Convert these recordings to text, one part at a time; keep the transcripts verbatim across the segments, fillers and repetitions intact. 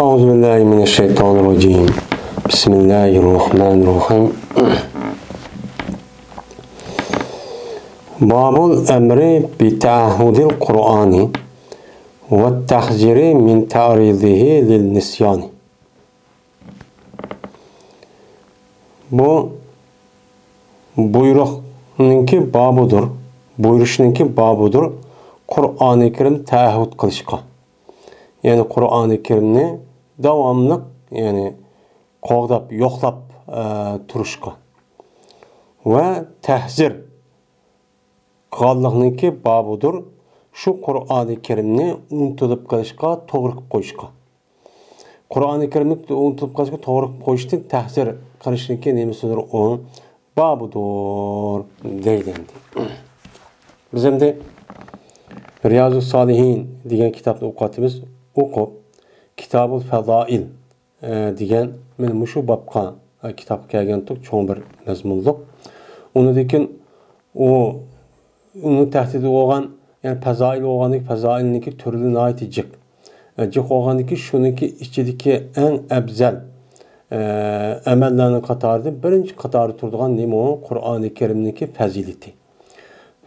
أعوذ بالله من الشيطان الرجيم. بسم الله الرحمن الرحيم. باب الأمر بتعهد القرآن والتحذير من تعريضه للنسيان. بۇ بۇيرۇقنىڭكى بابىدۇر، بۇيرۇشنىڭكى بابىدۇر، قۇرئانى كەرىم تەئەھھۇد قىلىشقا. يەنى قۇرئانى كەرىمنى داۋاملىق، يەنى قوغداپ، يوقلاپ، ئە، تۇرۇشقا. ۋە تەھزىر قىلغانلىقنىڭكى بابىدۇر، شۇ قۇرئانى كەرىمنى ئۇنتۇلۇپ قېلىشقا توغرا قىلىپ قويۇشقا. قۇرئانى كەرىمنى ئۇنتۇلۇپ قېلىشقا توغرا قىلىپ قويۇشتىن تەھزىر قىلىشنىڭكى نېمىسىدۇر ئۇ؟ بابىدۇر دەيدۇ ئەمدى. بىز ئەمدى رىيازۇ سالىھىن دېگەن كىتابنى ئوقۇۋاتىمىز. ئوقۇپ، كىتابۇل فەزائىل، ئە، دېگەن، مانا مۇشۇ بابقا، ئە، كىتابقا كەلگەنتۇق، چوڭ بىر مەزمۇنلۇق. ئۇنىڭدىن كېيىن ئۇ، ئۇنىڭ تەھتىدە بولغان، يەنى پەزائىل بولغاندىكى، پەزائىلنىڭكى تۈرلىرى ناھايىتى جىق. ئە، جىق بولغاندىكى شۇنىڭكى ئىچىدىكى ئەڭ ئەۋزەل، ئە، ئەمەللەرنىڭ قاتارىدىن بىرىنچى قاتاردا تۇرىدىغان نېمە ئۇ؟ قۇرئانى كەرىمنىڭكى پەزىلىتى.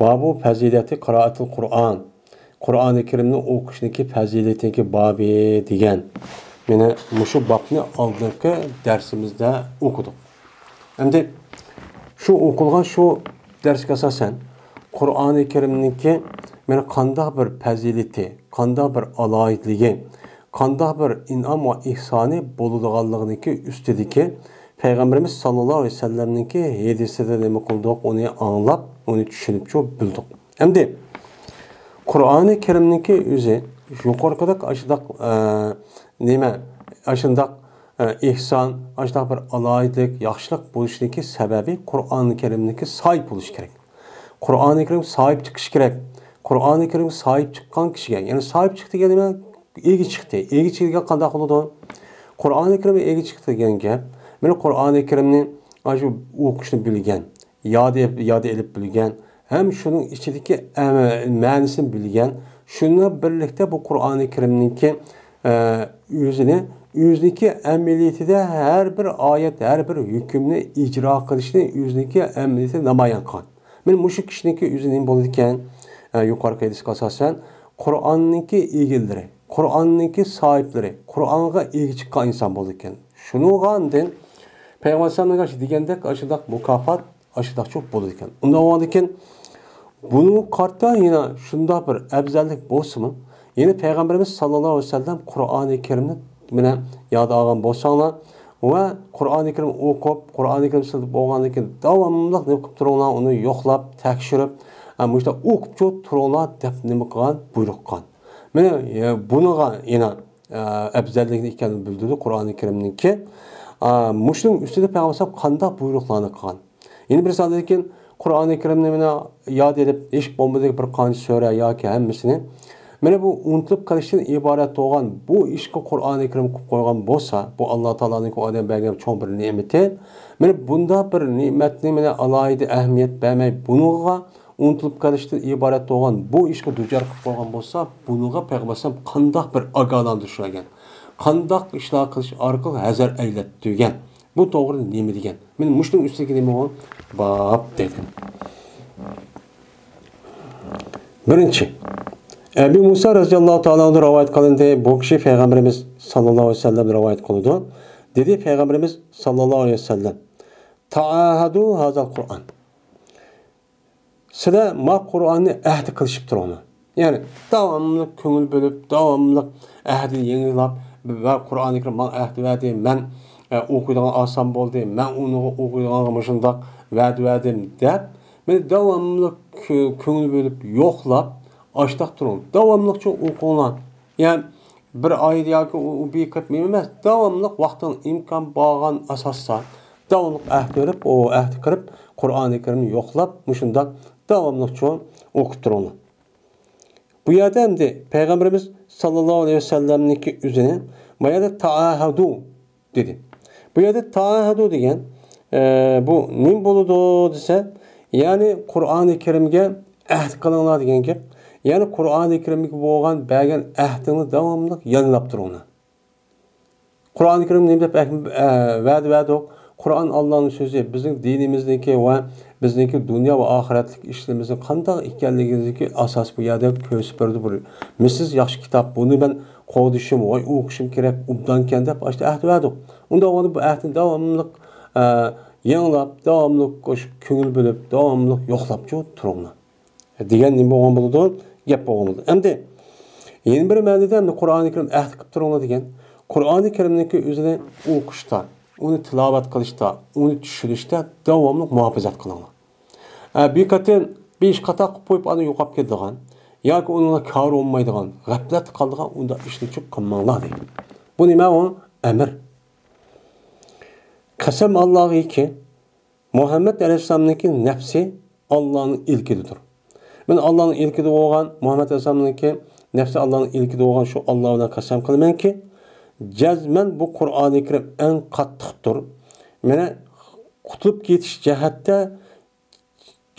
بابۇ پەزىلەتى قىرائەتىل قۇرئان. قۇرئانى كەرىمنى ئوقۇشنىڭكى پەزىلىتىنىڭكى بابى دېگەن. مانا مۇشۇ بابنى ئالدىنقى دەرسىمىزدە ئوقۇدۇق. ئەمدى شۇ ئوقۇلغان شۇ دەرسكە ئاساسەن، قۇرئانى كەرىمنىڭكى مانا قانداق بىر پەزىلىتى، قانداق بىر ئالاھىدىلىكى، قانداق بىر ئىنئام ۋە ئېھسانى بولىدىغانلىقىنىڭكى ئۈستىدىكى پەيغەمبىرىمىز ساللاللاھۇ ئەلەيھى ۋەسەللەمنىڭكى ھەدىسىدە نېمە قىلدۇق، ئۇنى ئاڭلاپ، ئۇنى چۈشىنىپچۇ بىلدۇق. ئەمدى قۇرئانى كەرىمنىڭكى ئۆزى يۇقىرىقىدەك ئاشۇنداق، ئە، نېمە، ئاشۇنداق، ئە، ئېھسان، ئاشۇنداق بىر ئالاھىدىلىك، ياخشىلىق بولۇشىنىڭكى سەۋەبى قۇرئانى كەرىمنىڭكى ساھىب بولۇشى كېرەك. قۇرئانى كەرىم ساھىب چىقىشى كېرەك. قۇرئانى كەرىمگە ساھىب چىققان كىشىگە، يەنى ساھىب چىقتى دېگەن نېمە؟ ئىگە چىقتى. ئىگە چىقتى دېگەن قانداق بولىدۇ؟ قۇرئانى كەرىمگە ئىگە چىقتى دېگەن گەپ، مانا قۇرئانى كەرىمنى ئاشۇ ئوقۇشنى بىلگەن، ياد، ياد ئېلىپ بىلگەن، ھەم شۇنىڭ ئىچىدىكى ئەم-، مەنىسىنى بىلگەن، شۇنىڭ بىلەن بىرلىكتە بۇ قۇرئانى كەرىمنىڭكى، ئە، ئۆزىنى، ئۆزىنىڭكى ئەمەلىيىتىدە ھەر بىر ئايەت، ھەر بىر ھۆكۈمنى ئىجرا قىلىشنى ئۆزىنىڭكى ئەمەلىيىتىدە نامايان قىلغان. مانا مۇشۇ كىشىنىڭكى ئۆزى نېمە بولىدىكەن؟ ئە، يۇقىرىقى ھەدىسكە ئاساسەن، قۇرئاننىڭكى ئىگىلىرى، قۇرئاننىڭكى ساھىبلىرى، قۇرئانغا ئىگە چىققان ئىنسان بولىدىكەن. شۇنىڭغا ئاندىن پەيغەمبەر ئەلەيھىسسالامنىڭ دېگەندەك ئاشۇنداق مۇكاپات، ئاشۇنداقچۇ بولىدىكەن. ئۇنداق بولغاندىكىن بۇنىڭغا قارىتا يەنە شۇنداق بىر ئەۋزەللىك بولسىمۇ، يەنە پەيغەمبىرىمىز ساللاللاھۇ ئەلەيھى ۋەسەللەم قۇرئانى كەرىمنى مانا ياد ئالغان بولساڭلار ۋە قۇرئانى كەرىم ئوقۇپ، قۇرئانى كەرىم سىزدە بولغاندىن كېيىن داۋاملىق نېمە قىلىپ تۇرۇڭلار، ئۇنى يوقلاپ، تەكشۈرۈپ، ئە، مۇشۇنداق ئوقۇپچۇ تۇرۇڭلار دەپ نېمە قىلغان؟ بۇيرۇق قىلغان. مانا، ئە، بۇنىڭغا يەنە، ئە، ئەۋزەللىكنى ئىكەنلىكىنى بىلدۈردى قۇرئانى كەرىمنىڭكى. ئە، مۇشۇنىڭ ئۈستىدە پەيغەمبەر قانداق بۇيرۇقلارنى قىلغان؟ يەنە بىر ساندىن كېيىن قۇرئانى كەرىمنى مانا ياد ئېلىپ، ھېچ بولمىدى بىر قانچە سۈرە ياكى ھەممىسىنى. مانا بۇ ئۇنتۇلۇپ قېلىشتىن ئىبارەت بولغان بۇ ئىشقا قۇرئانى كەرىم قىلىپ قويغان بولسا، بۇ ئاللا تائالانىڭكى ئۇ ئادەمگە بەرگەن چوڭ بىر نېمىتى. مانا بۇنداق بىر نېمەتنى مانا ئالاھىدە ئەھمىيەت بەرمەي، بۇنىڭغا ئۇنتۇلۇپ قېلىشتىن ئىبارەت بولغان بۇ ئىشقا دۇچار قىلىپ قويغان بولسا، بۇنىڭغا پەيغەمبەر ئەلەيھىسسالام قانداق بىر ئاگاھلاندۇرۇش بەرگەن؟ قانداق ئىشلار قىلىش ئارقىلىق ھەزەر ئەيلەتتۈرگەن؟ بۇ توغرىدا نېمە دېگەن؟ مانا مۇشۇنىڭ ئۈستىدىكى نېمە ئۇ؟ باب دېدى. بىرىنچى، ئەبى مۇسا رەزىياللاھۇ تائالا ئەنھۇدىن رىۋايەت قىلىندى. بۇ كىشى پەيغەمبىرىمىز ساللاللاھۇ ئەلەيھى ۋەسەللەم رىۋايەت قىلىدۇ. دېدى پەيغەمبىرىمىز ساللاللاھۇ ئەلەيھى ۋەسەللەم، تەئاھەدۇ ھازەل قۇرئان. سىلەر ما قۇرئاننى ئەھدى قىلىشىپ تۇرۇڭلار. يەنى داۋاملىق كۆڭۈل بۆلۈپ، داۋاملىق ئەھدىنى يېڭىلاپ، ۋە قۇرئانى كەرىم ماڭا ئەھدى بەردى، مەن، ئە، ئوقۇيدىغان ئالسام بولدى، مەن ئۇنىڭغا ئوقۇيدىغانغا مۇشۇنداق ۋەدە بەردىم دەپ، مانا داۋاملىق كۆ-، كۆڭۈل بۆلۈپ، يوقلاپ، ئاشتاق تۇرۇڭ. داۋاملىقچە ئوقۇڭلار. يەنى بىر ئايدا ياكى ئۇ، ئۇ بىر قېتىم ئەمەس، داۋاملىق ۋاقتىڭ ئىمكان بارغان ئاساستا، داۋاملىق ئەھدى بېرىپ، ئۇ ئەھدى قىلىپ، قۇرئانى كەرىمنى يوقلاپ، مۇشۇنداق داۋاملىقچە ئوقۇپ تۇرۇڭلار. بۇ يەردە ئەمدى پەيغەمبىرىمىز ساللاللاھۇ ئەلەيھى ۋەسەللەمنىڭكى ئۆزىنى، ما يەردە تائاھەدۇ دېدى. بۇ يەردە تائاھەدۇ دېگەن، ئە، بۇ نېمە بولىدۇ دېسە، يەنى قۇرئانى كەرىمگە ئەھد قىلىڭلار دېگەن گەپ. يەنى قۇرئانى كەرىمگە بولغان بەرگەن ئەھدىڭنى داۋاملىق يادلاپ تۇرۇڭلار. قۇرئانى كەرىم نېمە دەپ ئەھم-، ئە، ۋەدە بەردۇق؟ قۇرئان ئاللانىڭ سۆزى، بىزنىڭ دىنىمىزنىڭكى ۋە بىزنىڭكى دۇنيا ۋە ئاخىرەتلىك ئىشلىرىمىزنىڭ قانداق ئىكەنلىكىدىكى ئاساس بۇ يەردە كۆرسىتىپ بەردى. بۇ مىسلىسىز ياخشى كىتاب، بۇنى مەن قوغدىشىم ۋە ئوقۇشۇم كېرەك، ئوبدانكەن دەپ ئاشۇ ئەھدە بەردۇق. ئۇنداق بولغاندا بۇ ئەھدىنى داۋاملىق، ئە، يېڭىلاپ، داۋاملىق ئاشۇ كۆڭۈل بۆلۈپ، داۋاملىق يوقلاپچۇ تۇرۇڭلار. دېگەن نېمە بولغان بولىدۇ؟ گەپ بولغان بولىدۇ. ئەمدى يەنە بىر مەنىدە، ئەمدى قۇرئانى كەرىم ئەھدى قىلىپ تۇرۇڭلار دېگەن. قۇرئانى كەرىمنىڭكى ئۆزىنى ئوقۇشتا، ئۇنى تىلاۋەت قىلىشتا، ئۇنى چۈشىنىشتە داۋاملىق مۇھاپىزەت قىلىڭلار. ئە، بىر قېتىم بىر ئىش خاتا قىلىپ قويۇپ، ئاندىن يوقاپ كېتىدىغان ياكى ئۇنىڭغا كارى بولمايدىغان، غەپلەتتە قالىدىغان ئۇنداق ئىشنى چوق قىلماڭلار دەيدۇ. بۇ نېمە ئۇ؟ ئەمىر. قەسەم ئاللاغىكى، مۇھەممەد ئەلەيھىسسالامنىڭكى نەپسى ئاللانىڭ ئىلكىدىدۇر. مەن ئاللانىڭ ئىلكىدە بولغان، مۇھەممەد ئەلەيھىسسالامنىڭكى نەپسى ئاللانىڭ ئىلكىدە بولغان شۇ ئاللا بىلەن قەسەم قىلىمەنكى، جەزمەن بۇ قۇرئانى كەرىم ئەڭ قاتتىقتۇر. مانا قۇتۇلۇپ كېتىش جەھەتتە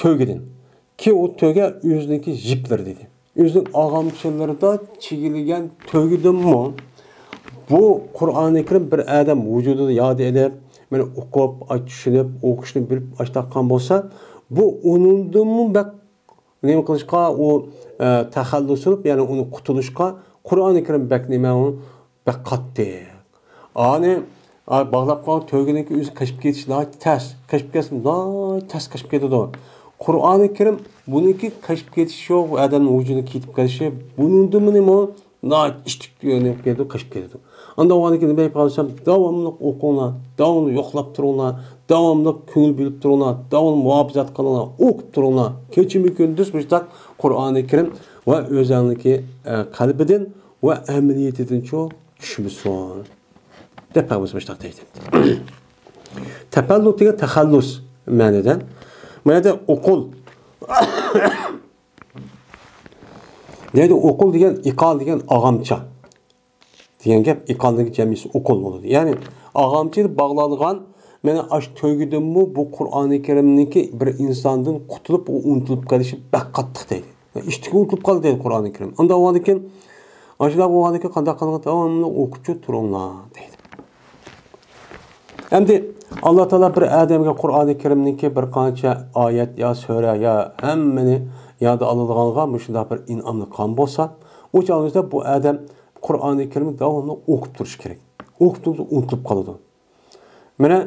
تۆگىدىن. كى ئۇ تۆگە ئۆزىنىڭكى يىپلىرى دېدى. ئۆزىنىڭ ئاغامچىلىرىدا چىگىلگەن تۆگىدىنمۇ بۇ قۇرئانى كەرىم بىر ئادەم ۋۇجۇدىدا ياد ئېلىپ، مانا ئوقۇپ، ئاي، چۈشىنىپ، ئوقۇشنى بىلىپ، ئاشتاققان بولسا، بۇ ئۇنىڭدىنمۇ بەك نېمە قىلىشقا، ئۇ، ئە، تەخەللۇس بولۇپ، يەنى ئۇنى قۇتۇلۇشقا قۇرئانى كەرىم بەك نېمە، ئۇ بەك قاتتىق. ئانى، ئا، باغلاپ قويغان تۆگىنىڭكى ئۆزى قېچىپ كېتىش ناھايىتى تەس. قېچىپ كەتسە ناھايىتى تەس قېچىپ كېتىدۇ. قۇرئانى كەرىم بۇنىڭكى قېچىپ كېتىشى يوق، ئادەمنىڭ ۋۇجۇدىغا كېتىپ قېلىشى، بۇنىڭدىنمۇ نېمە، ناھايىتى ئىشتىك نېمە قېچىپ كېتىدۇ. ئاندىن ئۇ كېيىن نېمە دەپ قالسام، داۋاملىق ئوقۇڭلار، داۋاملىق يوقلاپ تۇرۇڭلار، داۋاملىق كۆڭۈل بۆلۈپ تۇرۇڭلار، داۋاملىق مۇھاپىزەت قىلىڭلار، ئوقۇپ تۇرۇڭلار. كېچىمۇ كۈندۈز مۇشۇنداق قۇرئانى كەرىم ۋە ئۆزەڭنىڭكى، ئە، قەلبىدىن ۋە ئەمەلىيىتىدىنچۇ چۈشمىسۇن. دەپ پەرۋىز باشلاق دەيدۇ. تەپەللۇت دېگەن تەخەللۇس مەنىدە. بۇ يەردە ئوقۇل دەيدۇ، ئوقۇل دېگەن ئىقال دېگەن ئاغامچا دېگەن گەپ، ئىقالنىڭ جەمئىسى ئوقۇل بولىدۇ. يەنى ئاغامچىغا باغلانغان، مانا ئاشۇ تۆگىدىنمۇ بۇ قۇرئانى كەرىمنىڭكى بىر ئىنساندىن قۇتۇلۇپ، ئۇ ئۇنتۇلۇپ قېلىشى بەك قاتتىق دەيدۇ. ئىشتىكى ئۇنتۇلۇپ قالدى دەيدۇ قۇرئانى كەرىم. ئانداق بولغاندىكىن، ئاشۇنداق بولغاندىكىن قانداق قىلىڭ؟ داۋاملىق ئوقۇپچۇ تۇرۇڭلار دەيدۇ. ئەمدى ئاللا تائالا بىر ئادەمگە قۇرئانى كەرىمنىڭكى بىر قانچە ئايەت يا سۈرە يا ھەممىنى ياد ئالىدىغانغا مۇشۇنداق بىر ئىنئامنى قىلغان بولسا، ئۇ چاغىمىزدا بۇ ئادەم قۇرئانى كەرىمنى داۋاملىق ئوقۇپ تۇرۇشى كېرەك. ئوقۇپ تۇرمىسا ئۇنتۇلۇپ قالىدۇ. مانا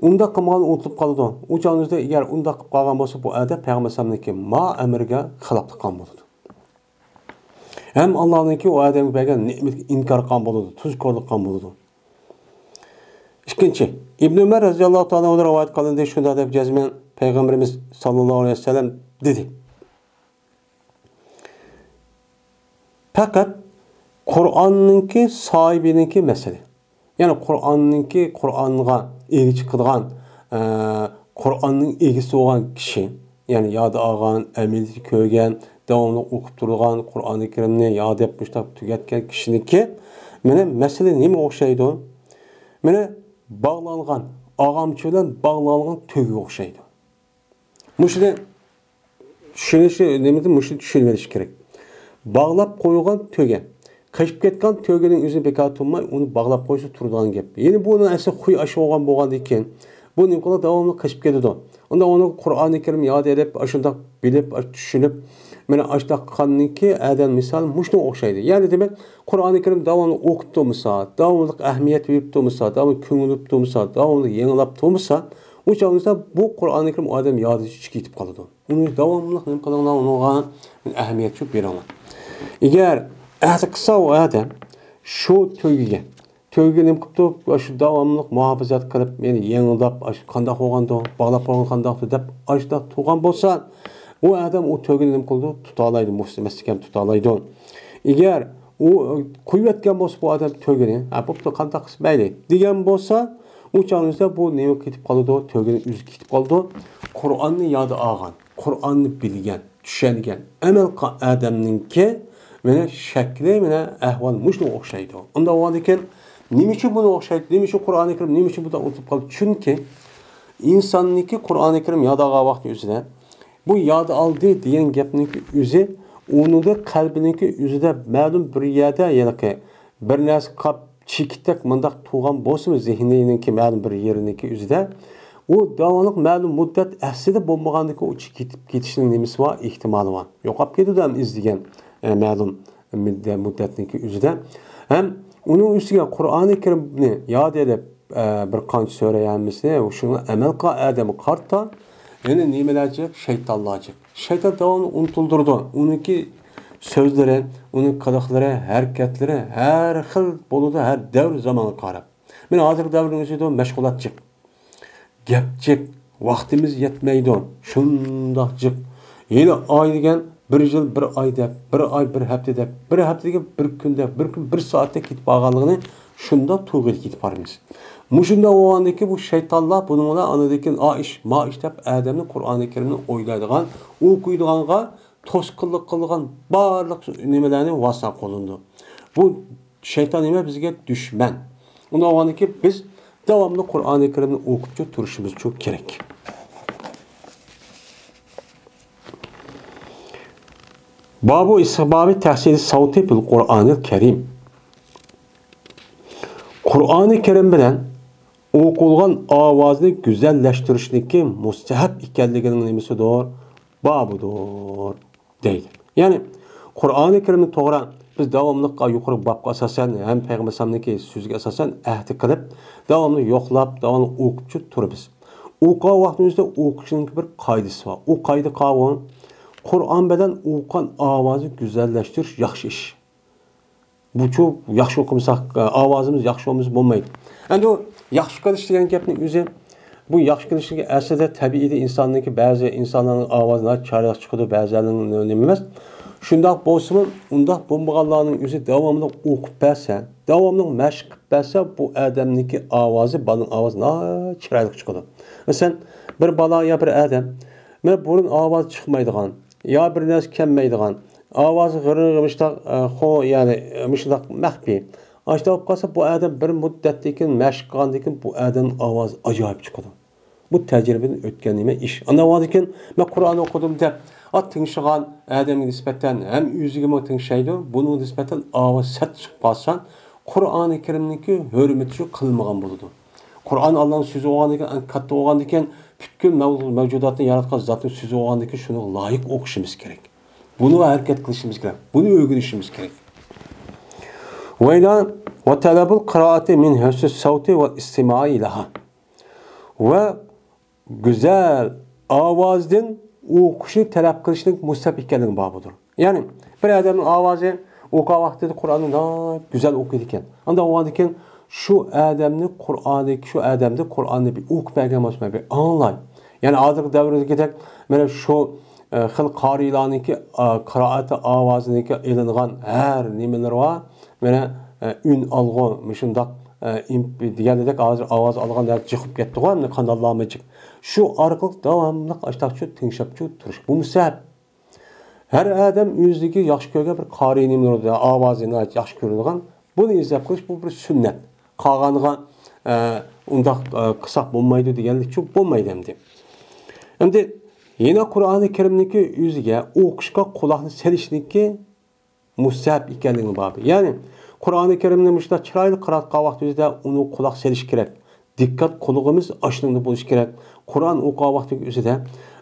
ئۇنداق قىلمىغان ئۇنتۇلۇپ قالىدۇ. ئۇ چاغىمىزدا ئەگەر ئۇنداق قىلىپ قالغان بولسا، بۇ ئادەم پەيغەمبەر ئەلەيھىسسالامنىڭكى ما ئەمرىگە خىلاپلىق قىلغان بولىدۇ. ھەم ئاللانىڭكى ئۇ ئادەمگە بەرگەن نېمىتىگە ئىنكار قىلغان بولىدۇ، تۇزكورلۇق قىلغان بولىدۇ. ئىككىنچى، ئىبن ئۆمەر رەزىياللاھۇ تائالا ئەنھۇدىن رىۋايەت قىلىندى، شۇنداق دەپ جەزمەن پەيغەمبىرىمىز ساللاللاھۇ ئەلەيھى ۋەسەللەم دېدى. پەقەت قۇرئاننىڭكى ساھىبىنىڭكى مەسىلە. يەنى قۇرئاننىڭكى، قۇرئانغا ئىگە چىقىدىغان، ئە، قۇرئاننىڭ ئىگىسى بولغان كىشى، يەنى ياد ئالغان، ئەمەلىيەتتە كۆرگەن، داۋاملىق ئوقۇپ تۇرىدىغان، قۇرئانى كەرىمنى ياد دەپ مۇشۇنداق تۈگەتكەن كىشىنىڭكى، مانا مەسىلە نېمىگە ئوخشايدۇ؟ مانا باغلانغان، ئاغامچى بىلەن باغلانغان تۆگىگە ئوخشايدۇ. مۇشۇنى چۈشىنىشى، نېمىدە مۇشۇنى چۈشىنىۋېلىش كېرەك. باغلاپ قويغان تۆگە. قېچىپ كەتكەن تۆگىنىڭ ئۆزىنى بىكار تۇرماي، ئۇنى باغلاپ قويسا تۇرىدىغان گەپ. يەنى بۇنىڭ ئەسلى خۇي ئاشۇ بولغان بولغاندىن كېيىن، بۇ نېمە قىلىدۇ؟ داۋاملىق قېچىپ كېتىدۇ. ئۇندا ئۇنى قۇرئانى كەرىم ياد ئېلىپ، ئاشۇنداق بىلىپ، ئاش-، چۈشىنىپ، مانا ئاشۇنداق قىلغاندىن كېيىن ئادەم مىسالى مۇشۇنىڭغا ئوخشايدۇ. يەنى دېمەك، قۇرئانى كەرىم داۋاملىق ئوقۇپ تۇرمىسا، داۋاملىق ئەھمىيەت بېرىپ تۇرمىسا، داۋاملىق كۆڭۈل بۆلۈپ تۇرمىسا، داۋاملىق يېڭىلاپ تۇرمىسا، ئۇ چاغدا بۇ قۇرئانى كەرىم ئۇ ئادەم يادىدىن چىقىپ كېتىپ قالىدۇ. ئۇنى داۋاملىق نېمە قىلىڭلار، ئۇنىڭغا ئەھمىيەت چۈشۈپ بېرىڭلار. ئەگەر ئەھدى قىلسا ئۇ ئادەم شۇ تۆگىگە، تۆگىگە نېمە قىپتۇ، شۇ داۋاملىق مۇھاپىزەت قىلىپ، يەنى يېڭىلاپ، ئاشۇ قانداق بولغاندۇ، باغلاپ قويغان قانداقتۇ دەپ ئاشۇنداق تۇرغان بولسا، ئۇ ئادەم ئۇ تۆگىنى نېمە قىلىدۇ، تۇتالايدۇ، مۇس-، مەستەھكەم تۇتالايدۇ. ئەگەر ئۇ قويۇۋەتكەن بولسا بۇ ئادەم تۆگىنى، ھە، بوپتۇ، قانداق قىلسا مەيلى دېگەن بولسا، ئۇ چاغدا بۇ نېمە كېتىپ قالىدۇ؟ تۆگىنى ئۆزى كېتىپ قالىدۇ. قۇرئاننى ياد ئالغان، قۇرئاننى بىلگەن، چۈشەنگەن، ئەمەل قىلغان ئادەمنىڭكى مانا شەكلى، مانا ئەھۋال مۇشۇنىڭغا ئوخشايدۇ. ئۇنداق بولغاندىكىن نېمە ئۈچۈن بۇنىڭغا ئوخشايدۇ؟ نېمە ئۈچۈن قۇرئانى كەرىم، نېمە ئۈچۈن بۇنداق ئۇنتۇلۇپ قالدى؟ چۈنكى ئىنساننىڭكى قۇرئانى كەرىم ياد ئالغان ۋاقتى ئۆزىدە، بۇ ياد ئالدى دېگەن گەپنىڭكى ئۆزى، ئۇنىڭدا قەلبىنىڭكى ئۆزىدە مەلۇم بىر يەردە ھېلىقى بىر نەرسە قاپ چېكىتتەك مۇنداق تۇغان بولسىمۇ، زېھنىنىڭكى مەلۇم بىر يېرىنىڭكى ئۆزىدە، ئۇ داۋاملىق مەلۇم مۇددەت ئەسلىدە بولمىغاندىكى ئۇ چېكىتىپ كېتىشنىڭ نېمىسى بار، ئېھتىمالى بار. يوقاپ كېتىدۇ ھەم ئىزدىگەن، ئە، مەلۇم مۇددە-، مۇددەتنىڭكى ئۆزىدە. ھەم ئۇنىڭ ئۈستىگە قۇرئانى كەرىمنى ياد ئېلىپ، ئە، بىر قانچە سۈرە ھەممىسىنى شۇنى ئەمەل قىلغان ئادەمگە قارىتا، يەنە نېمىلەر جىق؟ شەيتانلار جىق. شەيتان داۋاملىق ئۇنتۇلدۇرىدۇ. ئۇنىڭكى سۆزلىرى، ئۇنىڭ قىلىقلىرى، ھەرىكەتلىرى ھەر خىل بولىدۇ، ھەر دەۋر زامانغا قاراپ. مانا ھازىرقى دەۋرنىڭ ئۆزىدە مەشغۇلات جىق. گەپ جىق، ۋاقتىمىز يەتمەيدۇ، شۇنداق جىق. ھېلى ئاي دېگەن بىر يىل بىر ئاي دەپ، بىر ئاي بىر ھەپتە دەپ، بىر ھەپتە دېگەن بىر كۈن دەپ، بىر كۈن بىر سائەتتەك كېتىپ قالغانلىقىنى شۇنداق تۇيغىلى كېتىپ بارىمىز. مۇشۇنداق بولغاندىكىن بۇ شەيتانلار بۇنىڭ بىلەن ئاندىن كېيىن ئا ئىش، ما ئىش دەپ ئادەمنى قۇرئانى كەرىمنى ئويلايدىغان، ئوقۇيدىغانغا توسقۇنلۇق قىلىدىغان بارلىق نېمىلەرنى ۋاسىتە قىلىنىدۇ. بۇ شەيتان نېمە؟ بىزگە دۈشمەن. ئۇنى ئاڭلىغاندىن كېيىن بىز داۋاملىق قۇرئانى كەرىمنى ئوقۇپچۇ تۇرۇشىمىزچۇ كېرەك. بابۇ ئىستىھبابى تەھسىنى ساۋتى بىل قۇرئانىل كەرىم. قۇرئانى كەرىم بىلەن ئوقۇلغان ئاۋازنى گۈزەللەشتۈرۈشنىڭكى مۇستەھەب ئىكەنلىكىنىڭ نېمىسىدۇر؟ بابىدۇر. دەيدۇ. يەنى قۇرئانى كەرىمنى توغرا بىز داۋاملىق يۇقىرى بابقا ئاساسەن ھەم پەيغەمبەر ئەلەيھىسسالامنىڭكى سۆزىگە ئاساسەن ئەھدى قىلىپ، داۋاملىق يوقلاپ، داۋاملىق ئوقۇپچۇ تۇرىمىز. ئوقۇغان ۋاقتىمىزدا ئوقۇشنىڭ بىر قائىدىسى بار. ئۇ قائىدە قاۋۇ، قۇرئان بىلەن ئوقۇغان ئاۋازنى گۈزەللەشتۈرۈش ياخشى ئىش. بۇچۇ ياخشى ئوقۇمىساق، ئاۋازىمىز ياخشى بولمىسا بولمايدۇ. ئەمدى ئۇ ياخشى قىلىش دېگەن گەپنىڭ ئۆزى، بۇ ياخشى قىلىشلىقى ئەسلىدە تەبىئىيدە ئىنساننىڭكى، بەزى ئىنسانلارنىڭ ئاۋازى ناھايىتى چىرايلىق چىقىدۇ، بەزىلەرنىڭ نېمە ئەمەس. شۇنداق بولسىمۇ، ئۇنداق بولمىغانلارنىڭ ئۆزى داۋاملىق ئوقۇپ بەرسە، داۋاملىق مەشىق قىلىپ بەرسە، بۇ ئادەمنىڭكى ئاۋازى، بالىنىڭ ئاۋازى ناھايىتى چىرايلىق چىقىدۇ. مەسىلەن، بىر بالا يا بىر ئادەم، مانا بۇرۇن ئاۋازى چىقمايدىغان، يا بىر نەرسە كەلمەيدىغان، ئاۋازى غىرىڭ مۇشۇنداق، ئە، خو، يەنى، ئە، مۇشۇنداق مەخپىي. ئاشۇنداق بولۇپ قالسا، بۇ ئادەم بىر مۇددەتتىن كېيىن مەشىق قىلغاندىن كېيىن بۇ ئادەمنىڭ ئاۋازى ئاجايىپ چىقىدۇ. بۇ تەجرىبىدىن ئۆتكەن نېمە ئىش. ئاندىن بولغاندىن كېيىن، مەن قۇرئان ئوقۇدۇم دەپ، ئا، تىڭشىغان ئادەمگە نىسبەتەن ھەم ئۆزىگىمۇ تىڭشايدۇ. بۇنىڭغا نىسبەتەن ئاۋاز سەت چىقىپ قالسا، قۇرئانى كەرىمنىڭكى ھۆرمىتى شۇ قىلمىغان بولىدۇ. قۇرئان ئاللانىڭ سۆزى بولغاندىن كېيىن، ئەڭ كاتتا بولغاندىن كېيىن، پۈتكۈل مەۋ-، مەۋجۇداتنى ياراتقان زاتنىڭ سۆزى بولغاندىن كېيىن شۇنىڭغا لايىق ئوقۇشىمىز كېرەك. بۇنىڭغا ھەرىكەت قىلىشىمىز كېرەك. بۇنى ئۆگىنىشىمىز كېرەك. ۋەيلا ۋە تەلەبۇل قىرائەتى مىن ھۆسنى سەۋتى ۋە ئىستىمائى لەھا. ۋە گۈزەل ئاۋازدىن ئوقۇشنى تەلەپ قىلىشنىڭ مۇستەھەب ئىكەنلىكى بابىدۇر. يەنى بىر ئادەمنىڭ ئاۋازى ئوقۇغان ۋاقتىدا قۇرئاننى ناھايىتى گۈزەل ئوقۇيدىكەن. ئانداق بولغاندىن كېيىن شۇ ئادەمنى قۇرئانى، شۇ ئادەمدە قۇرئاننى بىر ئوقۇپ بەرگەن بولسا، مەن بىر ئاڭلاي. يەنى ھازىرقى دەۋردىكىدەك مانا شۇ، ئە، خىل قارىيلارنىڭكى، ئا، قىرائەت ئاۋازىنىڭكى ئېلىنغان ھەر نېمىلىرى بار. مانا، ئە، ئۈن ئالغۇ، مۇشۇنداق، ئە، ئىمپ-، دېگەندەك ھازىر ئاۋاز ئالغان جىق بولۇپ كەتتىغۇ، ئەمدى قاناللارمۇ جىق. شۇ ئارقىلىق داۋاملىق ئاشتاقچۇ تىڭشاپچۇ تۇرۇش. بۇمۇ سەپ. ھەر ئادەم ئۆزىدىكى ياخشى كۆرگەن بىر قارىي نېمىلىرى، ئاۋازى ناھايىتى ياخشى كۆرىدىغان، بۇنى ئىزدەپ قىلىش، بۇ بىر سۈننەت. قالغانغا، ئە، ئۇنداق، ئە، قىلساق بولمايدۇ دېگەنلىكچۇ بولمايدۇ ئەمدى. ئەمدى يەنە قۇرئانى كەرىمنىڭكى ئۆزىگە ئوقۇشقا قۇلاقنى سېلىشنىڭكى مۇستەھەب ئىكەنلىكىنىڭ بابى. يەنى قۇرئانى كەرىمنى مۇشۇنداق چىرايلىق قىرائەت قىلغان ۋاقتىمىزدا ئۇنى قۇلاق سېلىش كېرەك. دىققەت قۇلىقىمىز ئاشۇنىڭدا بولۇشى كېرەك. قۇرئان ئوقۇغان ۋاقتىنىڭ ئۆزىدە،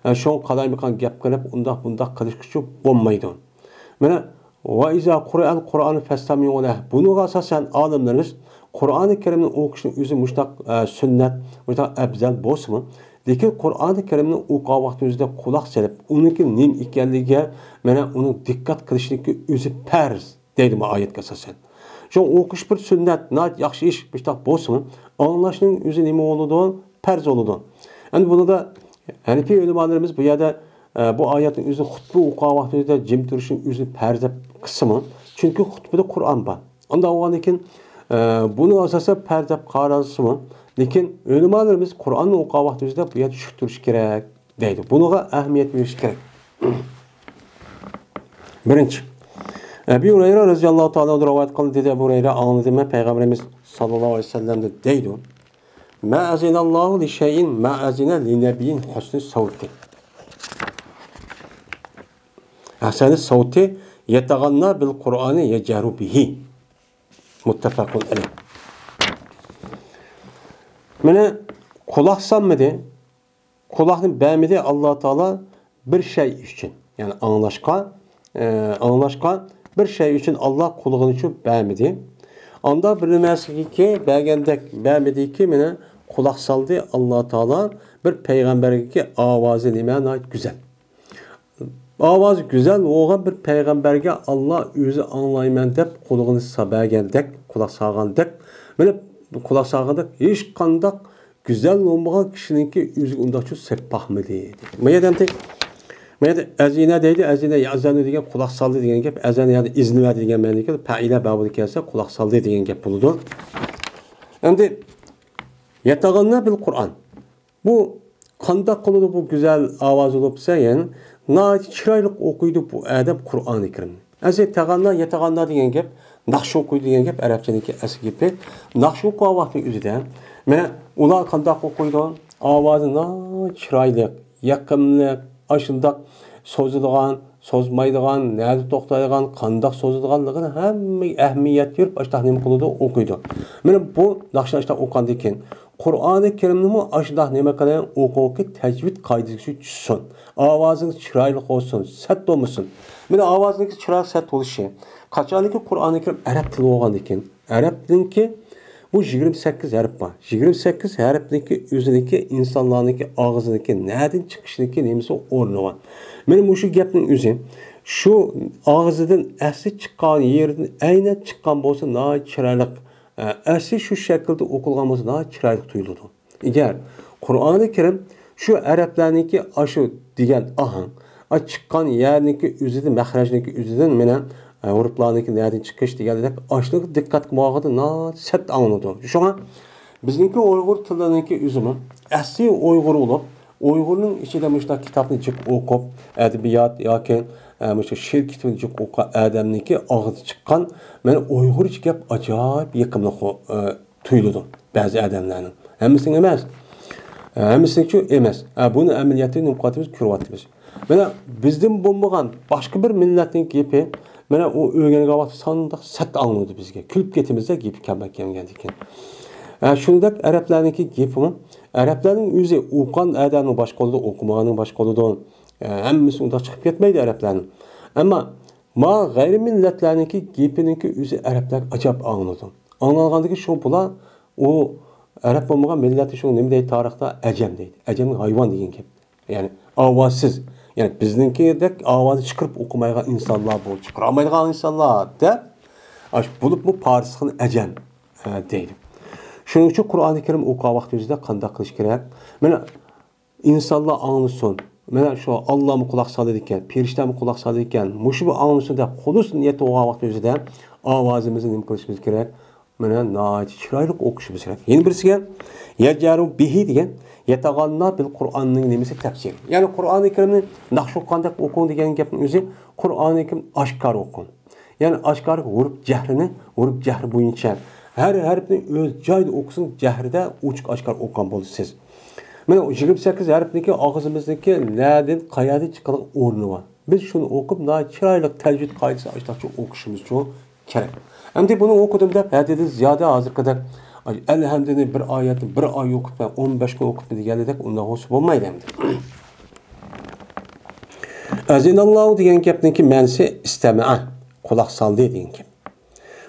ئە، شۇڭا قالايمىقان گەپ قىلىپ، ئۇنداق بۇنداق قىلىشقىچۇ بولمايدۇ. مانا، ۋە ئىزا قۇرئەل قۇرئانۇ فەستەمىئۇ لەھ. بۇنىڭغا ئاساسەن ئالىملىرىمىز قۇرئانى كەرىمنى ئوقۇشنىڭ ئۆزى مۇشۇنداق، ئە، سۈننەت، مۇشۇنداق ئەۋزەل بولسىمۇ، لېكىن قۇرئانى كەرىمنى ئوقۇغان ۋاقتىمىزدا قۇلاق سېلىپ، ئۇنىڭكى نېمە ئىكەنلىكىگە، مانا، ئۇنىڭ دىققەت قىلىشنىڭكى ئۆزى پەرز. دەيدۇ بۇ ئايەتكە ئاساسەن. شۇڭا ئوقۇش بىر سۈننەت، ناھايىتى ياخشى ئىش، مۇشۇنداق بولسىمۇ، ئاڭلاشنىڭ ئۆزى نېمە بولىدۇ؟ پەرز بولىدۇ. ئەمدى بۇنىڭدا ھەنىپىي ئۆلىمالىرىمىز بۇ يەردە، ئە، بۇ ئايەتنىڭ ئۆزىنى خۇتبە ئوقۇغان ۋاقتىدا جىم تۇرۇشنىڭ ئۆزىنى پەرز دەپ قىلسىمۇ، چۈنكى خۇتبىدە قۇرئان بار. ئانداق بولغاندىن كېيىن، ئە، بۇنى ئاساسەن پەرز دەپ قارالسىمۇ، لېكىن ئۆلىمالىرىمىز قۇرئاننى ئوقۇغان ۋاقتىمىزدا بۇ يەردە چۈشۈپ تۇرۇش كېرەك. دەيدۇ. بۇنىڭغا ئەھمىيەت بېرىش كېرەك. بىرىنچى، ئەبى ھۇرەيرە رەزىياللاھۇ تائالا ئەنھۇ رىۋايەت قىلدى، دېدى ئەبۇ ھۇرەيرە، ئاڭلىدىم مەن پەيغەمبىرىمىز ساللاللاھۇ ئەلەيھى ۋەسەللەمدىن دەيدۇ، ما ئەزىنەللاھۇ لىشەيئىن ما ئەزىنە لىنەبىيين ھۇسنى سەۋتى. ھەسەنى سەۋتى يەتەغەننا بىل قۇرئانى يەجەرۇ بىھى. مۇتتەفەقۇن ئەلەيھ. مانا، قۇلاق سالمىدى، قۇلاقنى بەرمىدى ئاللا تائالا بىر شەي ئۈچۈن. يەنى ئاڭلاشقا، ئە، ئاڭلاشقا بىر شەي ئۈچۈن ئاللا قۇلىقىنى شۇ بەرمىدى. ئاندا بىر نېمەسىگىكى بەرگەندەك بەرمىدىكى، مانا، قۇلاق سالدى ئاللا تائالا بىر پەيغەمبەرگىكى ئاۋازى نېمە ناھايىتى گۈزەل. ئاۋازى گۈزەل بولغان بىر پەيغەمبەرگە ئاللا ئۆزى ئاڭلايمەن دەپ قۇلىقىنى سا-، بەرگەندەك، قۇلاق سالغاندەك، مانا، قۇلاق سالغاندەك ھېچقانداق گۈزەل بولمىغان كىشىنىڭكى ئۆزىگە ئۇنداقچە سېلىپ باقمىدى. ما يەردە ئەمدى، ما يەردە ئەزىنە دەيدۇ، ئەزىنە يەزەنۇ دېگەن قۇلاق سالدى دېگەن گەپ، ئەزەنە يەنى ئىزىن بەردى دېگەن مەنىدىكى پەئىلە بابىدا كەلسە قۇلاق سالدى دېگەن گەپ بولىدۇ. ئەمدى يەتەغەننا بىل قۇرئان. بۇ قانداق قىلىدۇ بۇ گۈزەل ئاۋازى بولۇپ دېسە، يەنى ناھايىتى چىرايلىق ئوقۇيدۇ بۇ ئادەم قۇرئانى كەرىمنى. ئەسلى تەغەننا، يەتەغەننا دېگەن گەپ ناخشا ئوقۇيدۇ دېگەن گەپ، ئەرەبچىنىڭكى ئەسلى گېپى. ناخشا ئوقۇغان ۋاقتىنىڭ ئۆزىدە، مانا، ئۇلار قانداق ئوقۇيدۇ؟ ئاۋازى ناھايىتى چىرايلىق، يېقىملىق، ئاشۇنداق سوزىدىغان، سوزمايدىغان، نەدە توختايدىغان، قانداق سوزىدىغانلىقىنى ھەممىگە ئەھمىيەت بېرىپ، ئاشۇنداق نېمە قىلىدۇ؟ ئوقۇيدۇ. مانا بۇ ناخشىنى ئاشۇنداق ئوقۇغاندىن كېيىن، قۇرئانى كەرىمنىمۇ ئاشۇنداق نېمە قىلىڭ، ئوقۇڭكى، تەجۋىد قائىدىسىگە چۈشسۇن. ئاۋازىڭىز چىرايلىق بولسۇن، سەت بولمىسۇن. مانا ئاۋازىڭىز چىرايلىق، سەت بولۇشى. قاچانكى قۇرئانى كەرىم ئەرەب تىلى بولغاندىن كېيىن، ئەرەبنىڭكى بۇ يىگىرمە سەككىز ھەرپ بار. يىگىرمە سەككىز ھەرپنىڭكى ئۆزىنىڭكى، ئىنسانلارنىڭكى ئاغزىنىڭكى نەدىن چىقىشىنىڭكى نېمىسى، ئورنى بار. مانا مۇشۇ گەپنىڭ ئۆزى، شۇ ئاغزىدىن ئەسلى چىققان يېرىدىن ئەينەن چىققان بولسا ناھايىتى چىرايلىق، ئە، ئەسلى شۇ شەكىلدە ئوقۇلغان بولسا ناھايىتى چىرايلىق تۇيۇلىدۇ. ئەگەر قۇرئانى كەرىم شۇ ئەرەبلەرنىڭكى ئاشۇ دېگەن ئاھاڭ، ئا، چىققان يەرنىڭكى ئۆزىدىن، مەخرەجنىڭكى ئۆزىدىن مانا، ئە، ھۇرۇپلارنىڭكى نەدىن چىقىش دېگەندەك ئاشۇنىڭغا دىققەت قىلمىغاندا ناھايىتى سەت ئاڭلىنىدۇ. شۇڭا بىزنىڭكى ئۇيغۇر تىلىنىڭكى ئۆزىمۇ ئەسلى ئۇيغۇر بولۇپ، ئۇيغۇرنىڭ ئىچىدە مۇشۇنداق كىتابنى جىق ئوقۇپ، ئەدەبىيات ياكى، ئە، مۇشۇ شېئىر كىتابىنى جىق ئوقۇغان ئادەمنىڭكى ئاغزىدا چىققان مانا ئۇيغۇرچە گەپ ئاجايىپ يېقىملىق، ئە، تۇيۇلىدۇ بەزى ئادەملەرنىڭ. ھەممىسىنىڭ ئەمەس. ئە، ھەممىسىنىڭچۇ ئەمەس. ئە، بۇنى ئەمەلىيەتتە نېمە قىلىۋاتىمىز؟ كۆرۈۋاتىمىز. مانا بىزدىن بولمىغان باشقا بىر مىللەتنىڭ گېپى، مانا ئۇ ئۆگەنگەن ۋاقتى سانداق سەت ئاڭلىنىدۇ بىزگە. كۈلۈپ كېتىمىزدە گېپى كەلمەي كەلگەندىكىن. ئە، شۇنداق ئەرەبلەرنىڭكى گېپىمۇ، ئەرەبلەرنىڭ ئۆزى ئوقۇغان ئادەمنىڭ باشقا بولىدۇ، ئوقۇمىغاننىڭ باشقا بولىدۇ. ئە، ھەممىسى ئۇنداق چىقىپ كەتمەيدۇ ئەرەبلەرنىڭ. ئەمما ما غەيرىي مىللەتلەرنىڭكى گېپىنىڭكى ئۆزى ئەرەبلەرگە ئاجايىپ ئاڭلىنىدۇ. ئاڭلانغاندىكىن شۇ بۇلار، ئۇ ئەرەب بولمىغان مىللەتنى شۇ نېمە دەيدۇ تارىختا؟ ئەجەم دەيدۇ. ئەجەم ھايۋان دېگەن گەپ. يەنى ئاۋازسىز. يەنى بىزنىڭكىدەك ئاۋازنى چىقىرىپ ئوقۇمايدىغان ئىنسانلار بۇ، چىقىرالمايدىغان ئىنسانلار دەپ، ئاش-، بولۇپمۇ پارسلىقنى ئەجەم، ئە، دەيدۇ. شۇنىڭ ئۈچۈن قۇرئانى كەرىم ئوقۇغان ۋاقتى ئۆزىدە قانداق قىلىش كېرەك؟ مانا ئىنسانلار ئاڭلىسۇن. مانا شۇ ئاللامۇ قۇلاق سالىدىكەن، پېرىشتەمۇ قۇلاق سالىدىكەن. مۇشۇ بىر ئاڭلىسۇن دەپ خۇلۇس نىيەتتە بولغان ۋاقتى ئۆزىدە ئاۋازىمىزنى نېمە قىلىشىمىز كېرەك؟ مانا ناھايىتى چىرايلىق ئوقۇشىمىز كېرەك. يەنە بىرسىگە يەجەرۇ بىھى دېگەن يەتەغەننا بىل قۇرئاننىڭ نېمىسى؟ تەپسىرى. يەنى قۇرئانى كەرىمنى ناخشا ئوقۇغاندەك ئوقۇڭ دېگەن گەپنىڭ ئۆزى قۇرئانى كەرىم ئاشكارا ئوقۇڭ. يەنى ئاشكارا ھۇرۇپ جەھرىنى، ھۇرۇپ جەھرى بويىچە ھەر ھەرپنى ئۆز جايىدا ئوقۇسىڭىز، جەھرىدە ئوچۇق ئاشكارا ئوقۇغان بولىسىز. مانا يىگىرمە سەككىز ھەرپنىڭكى ئاغزىمىزدىكى نەدىن، قەيەردىن چىقىدىغان ئورنى بار. بىز شۇنى ئوقۇپ، ناھايىتى چىرايلىق تەجۋىد قائىدىسى ئاشتاقچە ئوقۇشىمىز كېرەك. ئەمدى بۇنى ئوقۇدۇم دەپ، ھەددىدىن زىيادە ھازىرقىدەك ئەلھەمدىنى بىر ئايەتنى بىر ئاي ئوقۇپمەن، ئون بەش كۈن ئوقۇپمەن دېگەندەك ئۇنداق بولسا بولمايدۇ ئەمدى. ئەزىناللاھۇ دېگەن گەپنىڭكى مەنىسى ئىستەمەئە، قۇلاق سالدى دېگەن گەپ.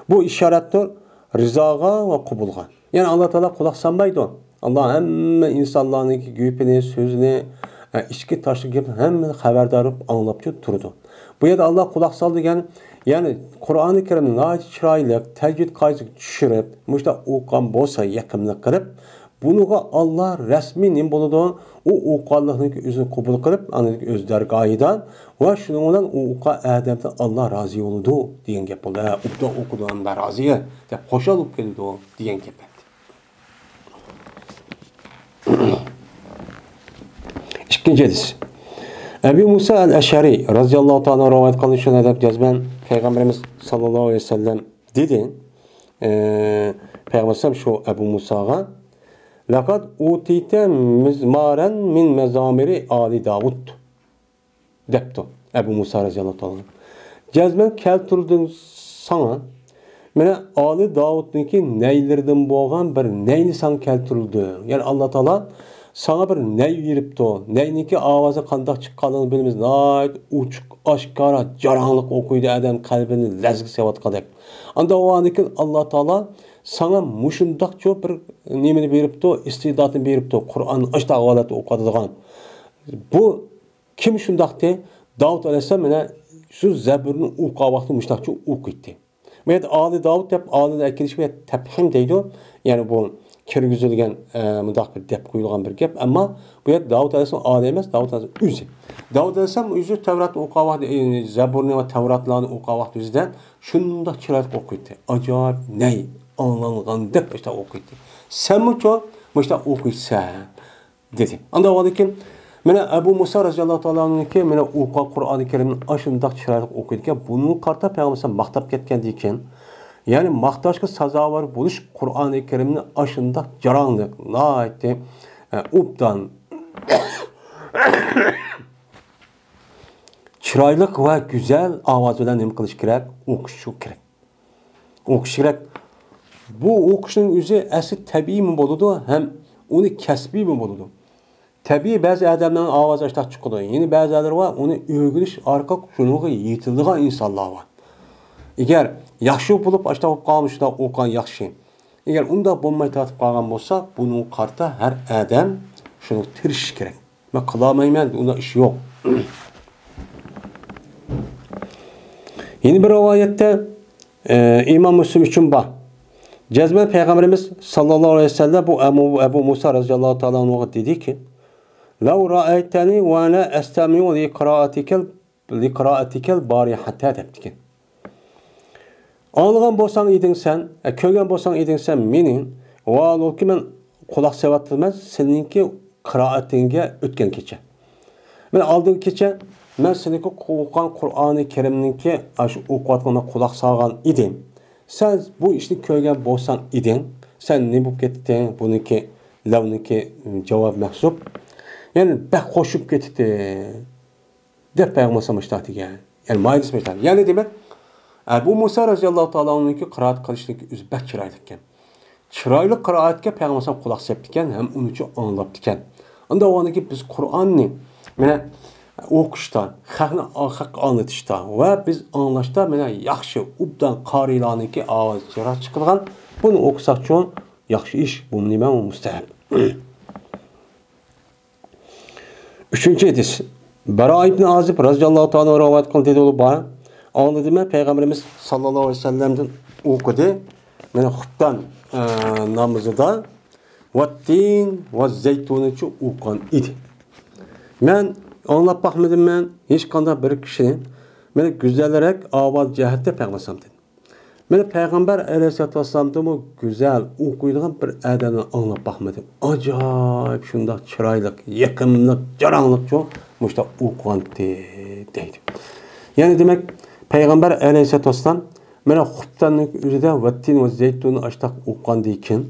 بۇ ئىشارەتتۇر رىزاغا ۋە قوبۇلغا. يەنى ئاللا تائالا قۇلاق سالمايدۇ. ئاللا ھەممە ئىنسانلارنىڭكى گېپىنى، سۆزىنى، ئە، ئىچكى تاشقى گېپىنى ھەممىنى خەۋەردار بولۇپ ئاڭلاپ تۇرىدۇ. بۇ يەردە ئاللا قۇلاق سال دېگەن، يەنى قۇرئانى كەرىمنى ناھايىتى چىرايلىق، تەجۋىد قائىدىسىگە چۈشۈرۈپ، مۇشۇنداق ئوقۇغان بولسا يېقىملىق قىلىپ، بۇنىڭغا ئاللا رەسمىي نېمە بولىدۇ؟ ئۇ ئوقۇغانلىقنىڭكى ئۆزىنى قوبۇل قىلىپ، ئاندىن ئۆز دەرگاھىدا ۋە شۇنىڭ بىلەن ئۇ ئوقۇغان ئادەمدىن ئاللا رازى بولىدۇ دېگەن گەپ بولدى. ھە، ئوبدان ئوقۇدۇ، مەن رازى دەپ خۇشال بولۇپ كېتىدۇ دېگەن گەپ. ئىككىنچى ھەدىس. ئەبۇ مۇسا ئەل ئەشئەرى رەزىياللاھۇ تائالا رىۋايەت قىلغان شۇ ھەدىس جەزمەن پەيغەمبىرىمىز ساللاللاھۇ ئەلەيھى ۋەسەللەم دېدى. ئە، پەيغەمبەر ئەلەيھىسسالام شۇ ئەبۇ مۇساغا، لەقەد ئۇتىتە مىزمارەن مىن مەزامىرى ئالى داۋۇد. دەپتۇ ئەبۇ مۇسا رەزىياللاھۇ تائالا. جەزمەن كەلتۈردۈم ساڭا مانا ئالى داۋۇتنىڭكى نەيلىرىدىن بولغان بىر نەينى ساڭا كەلتۈرۈلدى. يەنى ئاللا تائالا ساڭا بىر نەي بېرىپتۇ. نەينىڭكى ئاۋازى قانداق چىققانلىقىنى بىلمىز. ناھايىتى ئوچۇق، ئاشكارا، جاراڭلىق ئوقۇيدۇ، ئادەم قەلبىنى لەرزىگە سېلىۋاتقاندەك. ئاندا ئۇنىڭدىن كېيىن ئاللا تائالا ساڭا مۇشۇنداقچۇ بىر نېمىنى بېرىپتۇ، ئىستىداتنى بېرىپتۇ، قۇرئاننى ئاشۇنداق ھالەتتە ئوقۇۋاتىدىغان. بۇ كىم شۇنداقتى؟ داۋۇت ئەلەيھىسسالام مانا شۇ زەبۇرنى ئوقۇغان ۋاقتى مۇشۇنداقچە ئوقۇيتتى. بۇ يەردە ئالى داۋۇت دەپ ئالىنى ئەكېلىش، بۇ يەردە تەپھىم دەيدۇ. يەنى بۇ كىرگۈزۈلگەن، ئە، مۇنداق بىر دەپ قويۇلغان بىر گەپ. ئەمما بۇ يەردە داۋۇت ئەلەيھىسسالام ئالى ئەمەس، داۋۇت ئەلەيھىسسالام ئۆزى. داۋۇت ئەلەيھىسسالام ئۆزى تەۋراتنى ئوقۇغان ۋاقتى، ئە، زەبۇرنى ۋە تەۋراتلارنى ئوقۇغان ۋاقتى ئۆزىدە شۇنداق چىرايلىق ئوقۇيتتى. ئاجايىپ نەي ئاڭلانغاندەك مۇشۇنداق ئوقۇيتتى. سەنمۇچۇ مۇشۇنداق ئوقۇيسەن؟ دېدى. ئاندىن ئاۋۋالدىن كېيىن، مانا ئەبۇ مۇسا رەزىياللاھۇ تائالا ئەنھۇكى، مانا ئوقۇغان قۇرئانى كەرىمنى ئاشۇنداق چىرايلىق ئوقۇيدىكەن، بۇنىڭغا قارىتا پەيغەمبەر ئەلەيھىسسالام ماختاپ كەتكەندىن كېيىن، يەنى ماختاشقا سازاۋەر بولۇش قۇرئانى كەرىمنى ئاشۇنداق جاراڭلىق، ناھايىتى، ئە، ئوبدان، چىرايلىق ۋە گۈزەل ئاۋاز بىلەن نېمە قىلىش كېرەك؟ ئوقۇش كېرەك. ئوقۇش كېرەك. بۇ ئوقۇشنىڭ ئۆزى ئەسلى تەبىئىيمۇ بولىدۇ، ھەم ئۇنى كەسپىيمۇ بولىدۇ. تەبىئىي بەزى ئادەمنىڭ ئاۋازى ئاشتاق چىقىدۇ. يەنە بەزىلەر بار، ئۇنى ئۆگىنىش ئارقىلىق شۇنىڭغا يېتىلىدىغان ئىنسانلار بار. ئەگەر ياخشى بولۇپ ئاشتاق بولۇپ قالغان، شۇنداق ئوقۇغان ياخشى. ئەگەر ئۇنداق بولماي تارتىپ قالغان بولسا، بۇنىڭغا قارىتا ھەر ئادەم شۇنىڭغا تىرىشىشى كېرەك. مەن قىلالمايمەن، ئۇنداق ئىش يوق. يەنە بىر رىۋايەتتە، ئە، ئىمام مۇسلىم ئۈچۈن بار. جەزمەن پەيغەمبىرىمىز ساللاللاھۇ ئەلەيھى ۋەسەللەم بۇ ئەبۇ، ئەبۇ مۇسا رەزىياللاھۇ تائالا ئەنھۇغا دېدىكى، لەۋ رائەيتەنى ۋە ئەنە ئەستەمىئۇ لىقىرائەتىكەل، لىقىرائەتىكەل بارىھەتە دەپتىكەن. ئاڭلىغان بولساڭ ئىدىڭ سەن، ئە، كۆرگەن بولساڭ ئىدىڭ سەن مېنى، ۋاھالبۇلكى مەن قۇلاق سېلىۋاتىمەن سېنىڭكى قىرائىتىڭگە ئۆتكەن كېچە. مەن ئالدىنقى كېچە مەن سېنىڭكى ئوقۇغان قۇرئانى كەرىمنىڭكى ئاشۇ ئوقۇۋاتقىنىغا قۇلاق سالغان ئىدىم. سەن بۇ ئىشنى كۆرگەن بولساڭ ئىدىڭ، سەن نېمە بولۇپ كەتتىڭ؟ بۇنىڭكى، لەۋنىڭكى جاۋاب مەھزۇپ. يەنى بەك خوش بولۇپ كېتىتتى. دەپ پەيغەمبەر ئەلەيھىسسالام مۇشۇنداق دېگەن. يەنى مايىلسى مۇشۇنداق. يەنى دېمەك، ئەبۇ مۇسا رەزىياللاھۇ تائالا ئەنھۇنىڭكى قىرائەت قىلىشنىڭكى ئۆزى بەك چىرايلىق ئىكەن. چىرايلىق قىرائەتكە پەيغەمبەر ئەلەيھىسسالام قۇلاق سېلىپتىكەن ھەم ئۇنى ئوقۇۋاتىدىكەن. ئاندىن ئاۋۋالدىن كېيىن بىز قۇرئاننى، مانا، ئوقۇشتا، خەقنى، خەققە ئاڭلىتىشتا ۋە بىز ئاڭلاشتا، مانا، ياخشى، ئوبدان قارىيلارنىڭكى ئاۋازى چىرايلىق چىقىدىغان، بۇنى ئوقۇساقچۇ ياخشى ئىش، بۇ نېمە، ئۇ مۇستەھەب. ئۈچىنچى ھەدىس. بارا ئىبن ئازىب رەزىياللاھۇ تائالا رىۋايەت قىلدى دېدى، ئۇ بار. ئاڭلىدىم مەن پەيغەمبىرىمىز ساللاللاھۇ ئەلەيھى ۋەسەللەمدىن ئوقۇدى. مانا خۇپتان، ئە، نامىزىدا ۋەتتىن ۋە زەيتۇننىچۇ ئوقۇغان ئىدى. مەن ئاڭلاپ باقمىدىم مەن ھېچقانداق بىر كىشىنى، مانا، گۈزەلرەك ئاۋاز جەھەتتە پەيغەمبەر ئەلەيھىسسالام دېدى. مەن پەيغەمبەر ئەلەيھىسسالاتۇ ۋەسسالامدىنمۇ گۈزەل ئوقۇيدىغان بىر ئادەمنى ئاڭلاپ باقمىدىم. ئاجايىپ شۇنداق چىرايلىق، يېقىملىق، جاراڭلىقچۇ مۇشۇنداق ئوقۇغانتى دەيدۇ. يەنى دېمەك، پەيغەمبەر ئەلەيھىسسالاتۇ ۋەسسالام مانا خۇپتاننىڭ ئۆزىدە ۋەتتىن ۋە زەيتۇننى ئاشتاق ئوقۇغاندىن كېيىن،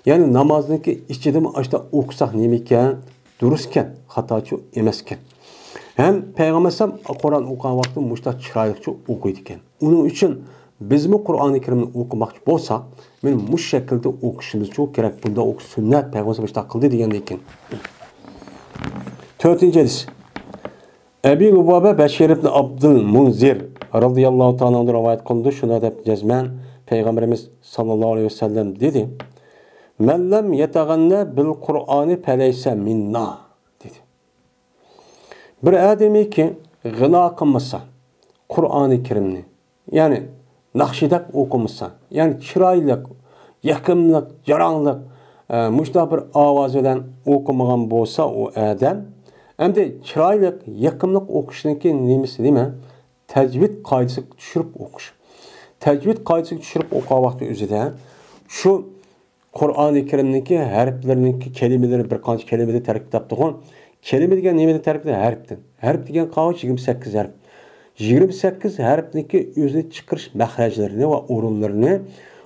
يەنى نامازنىڭكى ئىچىدىمۇ ئاشتاق ئوقۇساق نېمىكەن؟ دۇرۇسكەن، خاتاچۇ ئەمەسكەن. ھەم پەيغەمبەر ئەلەيھىسسالام قۇرئان ئوقۇغان ۋاقتىدا مۇشۇنداق چىرايلىقچە ئوقۇيدىكەن. ئۇنىڭ ئۈچۈن بىزمۇ قۇرئانى كەرىمنى ئوقۇماقچى بولساق، مانا مۇشۇ شەكىلدە ئوقۇشىمىزچۇ كېرەك. بۇنداق ئوقۇش سۈننەت، پەيغەمبەر ئەلەيھىسسالام مۇشۇنداق قىلدى دېگەندىن كېيىن. تۆتىنچى ھەدىس. ئەبى لۇبابە بەشىر ئىبن ئابدۇل مۇنزىر رەزىياللاھۇ تائالا ئەنھۇدىن رىۋايەت قىلىنىدۇ. شۇنداق دەپ جەزمەن پەيغەمبىرىمىز ساللاللاھۇ ئەلەيھى ۋەسەللەم دېدى، مەن لەم يەتەغەننە بىل قۇرئانى فەلەيسە مىننا، دېدى. بىر ئادەمكى غىنا قىلمىسا، قۇرئانى كەرىمنى، يەنى ناخشىدەك ئوقۇمىسا، يەنى چىرايلىق، يېقىملىق، جاراڭلىق، ئە، مۇشۇنداق بىر ئاۋاز بىلەن ئوقۇمىغان بولسا ئۇ ئادەم، ئەمدى چىرايلىق، يېقىملىق ئوقۇشنىڭكى نېمىسى نېمە؟ تەجۋىد قائىدىسىگە چۈشۈرۈپ ئوقۇش. تەجۋىد قائىدىسىگە چۈشۈرۈپ ئوقۇغان ۋاقتى ئۆزىدە شۇ قۇرئانى كەرىمنىڭكى ھەرپلىرىنىڭكى كەلىمىلىرى بىر قانچە كەلىمىدىن تەركىب تاپتىغۇ. كەلىمە دېگەن نېمىدىن تەركىب تاپتى؟ ھەرپتىن. ھەرپ دېگەن قاۋاچ يىگىرمە سەككىز ھەرپ. يىگىرمە سەككىز ھەرپنىڭكى ئۆزىنى چىقىرىش مەخرەجلىرىنى ۋە ئورۇنلىرىنى